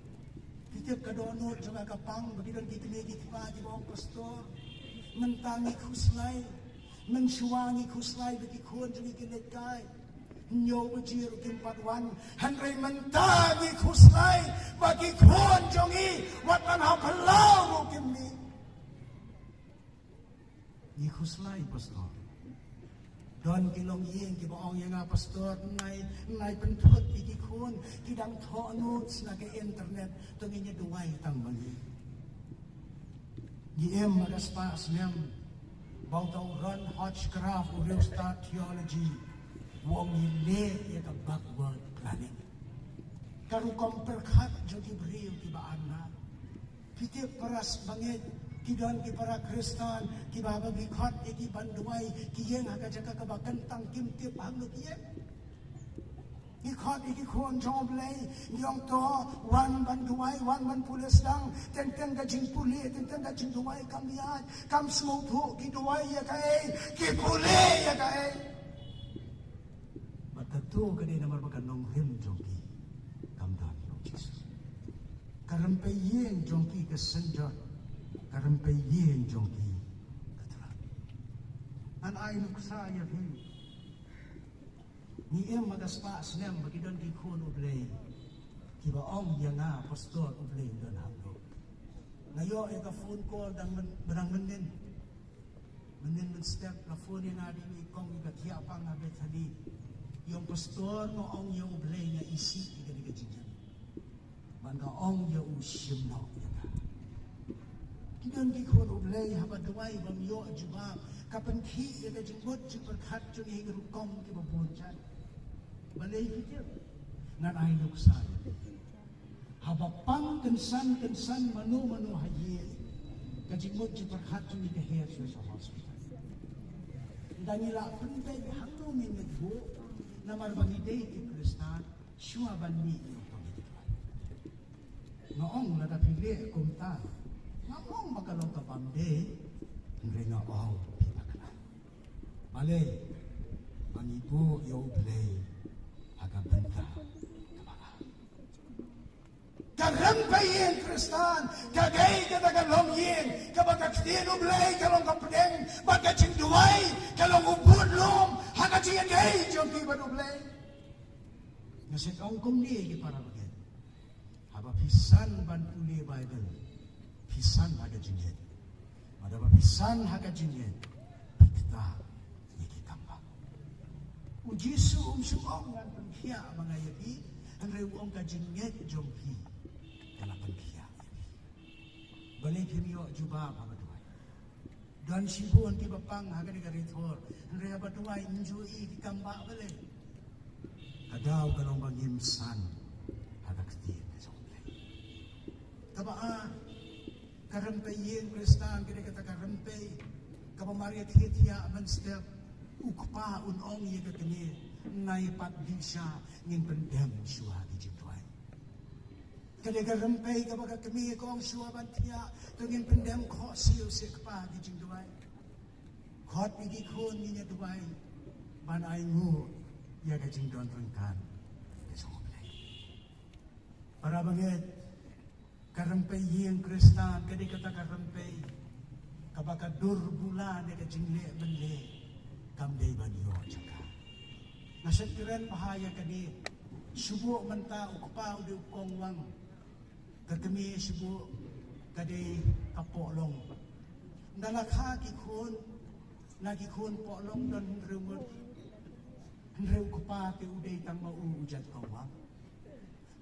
Phi tip ka dohnud jong nga ka pang ba ki don ki kmie ki kpa kiba ong, Pastor, mynta ngi khuslai. Mynshuwa ngi khuslai ba ki khun jong ngi kin leit kai. Hynñiew baje ruh kim pat wan. Hynrei mynta ngi khuslai ba ki khun jong ngi wat ban ha phyllaw ruh kim mih. Ngi khuslai, Pastor. Don ki longïing kiba ong ïa nga, Pastor, ngai, ngai pynthut ïa ki khun, ki dang thoh notes na ka internet, to ngin ïa duwai tang ma ngi. Ngi im ha ka spah snem ba uta u Ron Hodgcraft, u riewstad theology, u ong ngi leh ïa ka backward planning. Ka rukom pyrkhat jong ki briew kiba anna. Phi tip para bangeit, ki don ki para Khristan kiba, haba phi khot ïa ki ban duwai, ki ïeng ha ka jaka kaba kyntang, kim tip hangno ki ïeng. Ngi khot ïa ki khun jong U Blei, ngi ong to, wan ban duwai, wan ban pule sdang, teng teng ka jingpule, teng teng ka jingduwai kam ïaid, kam sngewthuh ki duwai ïa kaei, ki pule ïa kaei. Bad kato ka dei namar ba ka nongrim jong ki kam don ïa U Jisu. Ka rympei ïing jong ki ka synjot, ka rympei ïing jong ki ka thlot. Ngan ai nuksa ïa phi. Ngi im ha ka spah snem ba ki don ki khun U Blei kiba ong ïa nga, Pastor, U Blei u don hangno. Nga ïoh ïa ka phone call dang myn-, dang mynnin. Mynnin mynstep la phone ïa nga da i kong i ba thiah pang ha Bethany. Ïa ong, Pastor, nga ong ïa U Blei nga isih ïa kane ka jingim. Bad nga ong ïa u shim noh ïa nga. Ki don ki khun U Blei haba duwai bym ïoh jubab, ka pynkhih ïa ka jingmut jingpyrkhat jong ngi ha ki rukom kiba bun jait. Balei phi tip? Ngan ai nuksa ïa phi. Haba pang kynsan kynsan mano mano ha ïing, ka jingmut jingpyrkhat jong ngi ka her shuwa sha hospital. Ynda ngi lah pynbeit hangno ngin leit buh, namar ba ngi dei ki Khristan, shuwa ban mih ngi ong to ngin ïa duwai. Nga ong lada phi leh kumta, ngam ong ba ka long ka bym dei, hynrei nga ong phi bakla. Balei? Ba ngi buh ïa U Blei ha ka bynta kaba ar. Ka rympei ïing Khristan ka dei kata ka longïing kaba ka ktien U Blei ka long ka pdeng bad ka jingduwai ka long u budlum ha ka jingïadei jong phi bad U Blei. Nga sngewthuh kumne ki para bangeit. Haba phi san ban pule Baibl, phi san ha ka jingngeit. Bad haba phi san ha ka jingngeit, phi ktah ïa ki kambah. U Jisu um shym ong ngan pynkhiah ma nga ïa phi, hynrei u ong ka jingngeit jong phi ka la pynkhiah ïa phi. Balei phim ïoh jubab haba duwai? Don shibun kiba pang ha kane ka ri Thor, hynrei haba duwai ym ju i ki kambah balei. Ka daw ka long ba ngim san ha ka ktien ka jong U Blei. Kaba ar, ka rympei ïing Khristan ka dei kata ka rympei kaba mar ïa thiah thiah mynstep u kpa un ong ïa ka kmie, nai pat dih sha, ngin pyndem shuwa ki jingduwai. Ka dei ka rympei kaba ka kmie ka ong shuwa ban thiah, to ngin pyndem khohsiew seh kpa ki jingduwai. Khot ïa ki khun ngin ïa duwai ban ainguh ïa ka jingdon ryngkat ka jong U Blei. Para bangeit, ka rympei ïing Khristan ka dei kata ka rympei kaba ka dur bula ne ka jingleh mynleh kam dei ban ïoh jaka. Nga sngewkren bha ïa kane, shu buh mynta u kpa u dei u kongwang. Ka kmie shu buh ka dei ka pohlong. Ynda la kha ki khun, na ki khun pohlong don hynriew ngut. Hynriew kpa te u dei tang ma u u jait kongwang.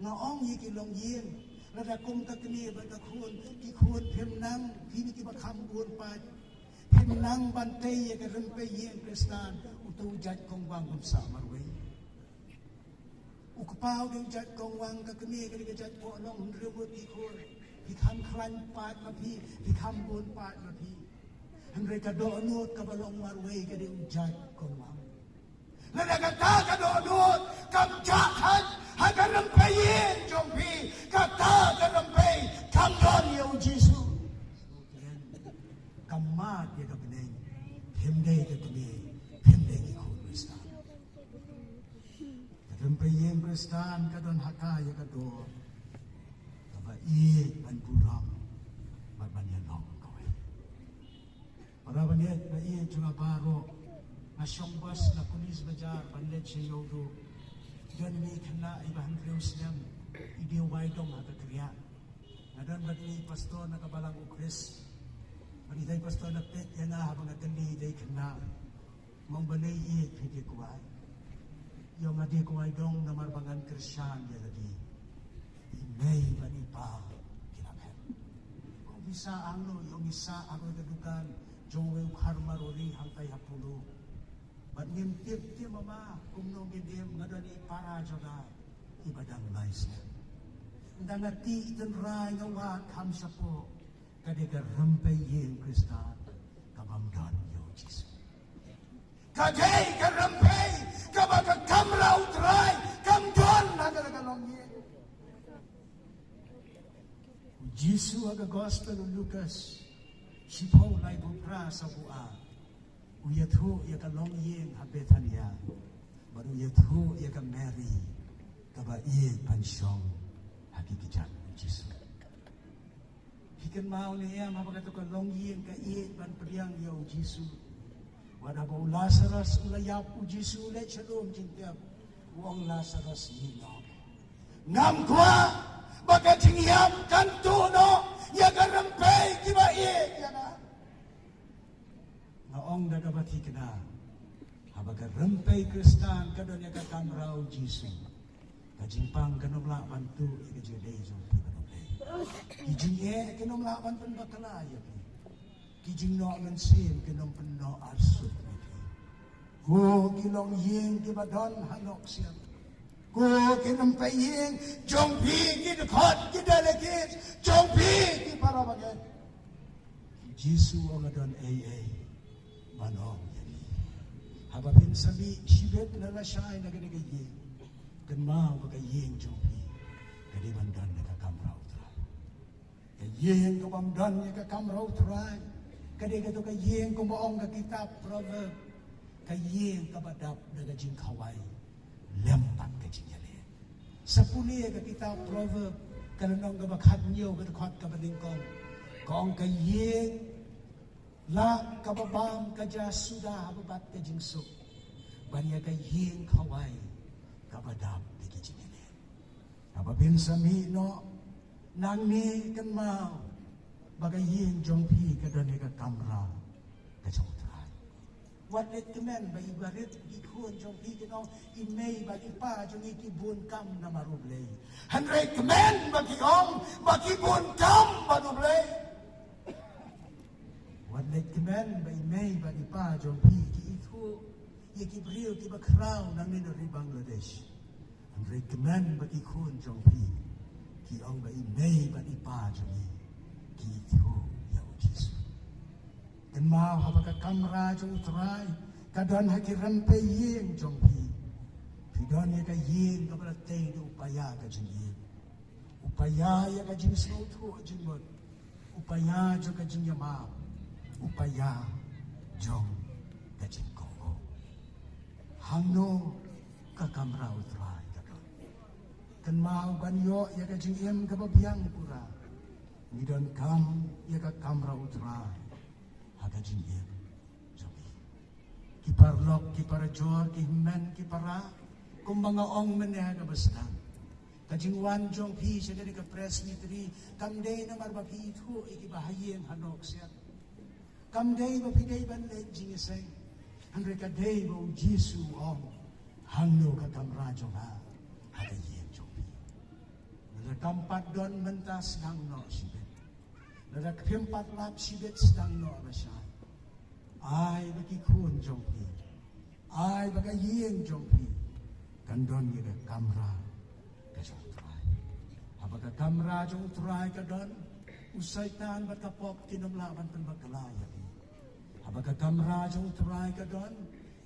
Nga ong ïa ki longïing, lada kum ka kmie bad ka khun, ki khun phim nang, phi ne kiba kham bun paid. Phim nang ban tei ïa ka rympei ïing Khristan, uto u jait kongwang um sah marwei. U kpa u dei u jait kongwang, ka kmie ka dei ka jait pohlong, hynriew ngut ki khun. Phi kham khlaiñ paid ma phi, phi kham bun paid ma phi. Hynrei ka dohnud kaba long marwei ka dei u jait kongwang. Lada kata ka dohnud kam jah hait ha ka rympei ïing jong phi, kata ka rympei kam don ïa U Jisu. Kam mad ïa ka bneng, phim dei ka kmie, phim dei ki khun Khristan. Rympei ïing Khristan ka don ha ka ïa ka dor kaba ïeit ban burom bad ban ïalong kawei. Para bangeit ba ïeit jong nga baroh, nga shong bas na Police Bazar ban leit sha Ïewduh. Don ine i khynnah iba hynriew snem, i dei Waidong ha ka Kriat. Nga don bad ine i pastor na ka Balang U Khrist. Bad ine i pastor na peit ïa nga haba nga kylli ine i khynnah. Mong balei ïeit phi dei kwai? Ïa nga dei kwai dong namar ba ngan kyrshan ïa lade. I mei bad i pa ki la phet. Ko phi sah hangno? Ïa ngi sah ha ka dukan jong uwei u kharmar uri hangtai ha Polo. Bad ngim tip te mama kumno ngin im, nga don i para jong nga iba dang lai snem. Ynda nga tih tynrai nga wad kham shapoh, ka dei ka rympei ïing Khristan ka bym don ïa u Jisu. Ka dei ka rympei kaba ka kamra U Trai kam don ha ka longïing. U Jisu ha ka Gospel u Lukas shiphew laiphew phra sawphew ar, u ïathuh ïa ka longïing ha Bethania bad u ïathuh ïa ka Mary kaba ïeit ban shong ha ki kjat u Jisu. Phi kynmaw ne em haba kato ka longïing ka ïeit ban pdiang ïa u Jisu? Wat haba u Lasarus u la ïap, u Jisu u leit sha lum jingtep, u ong, Lasarus, mih noh. Ngam kwah ba ka jingïap kan tuh noh ïa ka rympei kiba ïeit ïa nga. Nga ong da kaba thikna, haba ka rympei Khristan ka don ïa ka kamra u Jisu, ka jingpang kan ym lah ban tuh ïa ka jingïadei jong phi bad U Blei. Ki jingeh kin ym lah ban pynbakla ïa phi. Ki jingnoh mynsiem kin ym pynnoh arsut ïa phi. Ko ki longïing kiba don ha Nongsiang, ko ki rympei ïing jong phi, ki dkhot, ki delegate jong phi, ki para bangeit, u Jisu u ong, ka don ei ei ban ong ïa phi. Haba phin sa mih shibit ne lashai na kane ka ïing, kynmaw ba ka ïing jong phi ka dei ban don ïa ka kamra U Trai. Ka ïing ka bym don ïa ka kamra U Trai ka dei kato ka ïing kumba ong ka kitab Proverb, ka ïing kaba dap da ka jingkhawai lem bad ka jingïaleh. Sa pule ka kitab Proverb, ka lynnong kaba khathynñiew, ka dkhot kaba nyngkong, ka ong, ka ïing lah kaba bam ka jia suda ha bad ka jingsuk, ban ïa ka ïing khawai kaba dap da ka jingïaleh. Haba phin sa mih noh nangne, kynmaw ba ka ïing jong phi ka don ïa ka kamra ka jong U Trai. Wat leit kmen ba i barit, i khun jong phi kin ong, i mei bad i pa jong ngi ki bun kam namar U Blei. Hynrei kmen ba ki ong ba ki bun kam bad U Blei. Wat leit kmen ba i mei bad i pa jong phi ki ithuh ïa ki briew kiba khraw nangne na ri Bangladesh. Hynrei kmen ba ki khun jong phi ki ong ba i mei bad i pa jong ngi ki ithuh ïa U Jisu. Kynmaw, haba ka kamra jong U Trai ka don ha ki rympei ïing jong phi, phi don ïa ka ïing kaba la tei da u paia ka jingïeit, u paia ïa ka jingsngewthuh jingmut, u paia jong ka jingïamap, u paia jong ka jingkohnguh. Hangno ka kamra U Trai ka don? Kynmaw, ban ïoh ïa ka jingim kaba biang pura, ngi donkam ïa ka kamra U Trai ha ka jingim jong ngi. Ki paralok, ki parajor, ki hynmen, ki para, kumba nga ong mynne ha kaba sdang, ka jingwan jong phi sha kane ka presbytery kam dei namar ba phi ithuh ïa kiba ha ïing ha Nongsiang. Kam dei ba phi dei ban leit jingïaseng. Hynrei ka dei ba U Jisu u ong, hangno ka kamra jong nga ha ka ïing jong phi? Lada kam pat don mynta, sdang noh shibit. Lada phim pat lap shibit, sdang noh lashai. Ai ba ki khun jong phi, ai ba ka ïing jong phi kan don ïa ka kamra ka jong U Trai. Haba ka kamra jong U Trai ka don, u Soitan bad ka pop kin ym lah ban pynbakla ïa phi. Haba ka kamra jong U Trai ka don,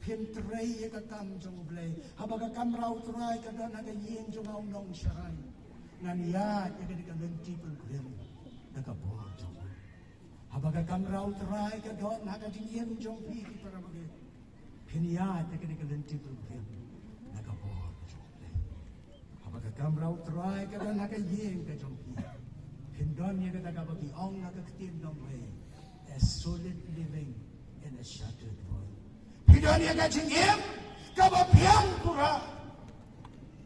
phin trei ïa ka kam jong U Blei. Haba ka kamra U Trai ka don ha ka ïing jong nga u nongsharai, ngan ïaid ïa kane ka lynti pilgrim da ka bor jong U. Haba ka kamra U Trai ka don ha ka jingim jong phi, ki para bangeit, phin ïaid ïa kane ka lynti pilgrim da ka bor jong U Blei. Kamra U Trai ka don ha ka ïing ka jong phi. Phin don ïa kata kaba ki ong ha ka ktien nongwei, a solid living in a shattered world. Phi don ïa ka jingim kaba biang pura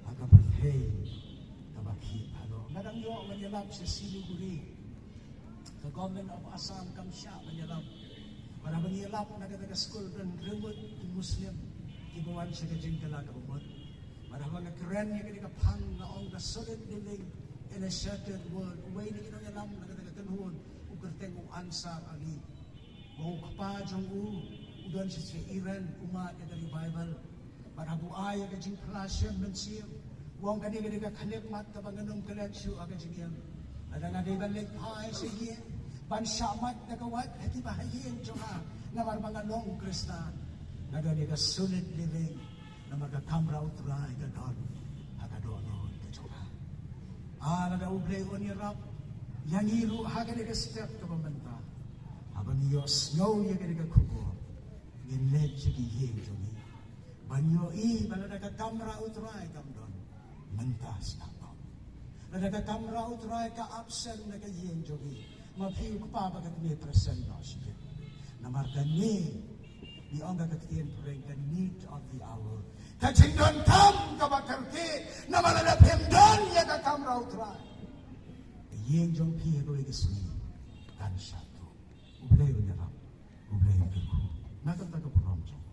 ha ka pyrthei kaba khih halor. Nga dang ïoh ban ïalap sha Siliguri. Ka Government of Assam kam shah ban ïalap. Bad haba ngi ïalap na kata ka skul don riewmut ki Muslim kiba wan sha ka jingkylla kaba mut. Bad haba nga kren ïa kane ka phang nga ong ka solid living in a shattered world. Uwei na ki nongïalam na kata ka kynhun u kyrteng u Ansar Ali. Ba u kpa jong u u don sha Iran, u mad ïa ka revival. Bad haba u ai ïa ka jingphla shem mynsiem, u ong kane ka dei ka khyllipmat kaba ngan ym klet shuh ha ka jingim. Lada nga dei ban leit phai sha ïing ban shah mad da ka wait ha kiba ha ïing jong nga, namar ba nga long Khristan. Nga don ïa ka solid living namar ka kamra U Trai ka don ha ka dohnud ka jong nga. Ah, lada U Blei un ïarap ïa ngi ruh ha kane ka step kaba mynta, haba ngi ïohsngew ïa kane ka khubor, ngin leit sha ki ïing jong ngi ban ïohi ba lada ka kamra U Trai kam don, mynta sngap noh. Lada ka kamra U Trai ka absent na ka ïing jong ngi, ma phi u kpa ba ka kmie present noh shibit. Namar kane ngi ong ha ka ktien phareng ka need of the hour, ka jingdonkam kaba kyrkieh. Namar lada phim don ïa ka kamra U Trai, ka ïing jong phi ha kawei ka sngi kan shah tuh. U Blei un ïarap, U Blei un kyrkhu na kata ka burom jong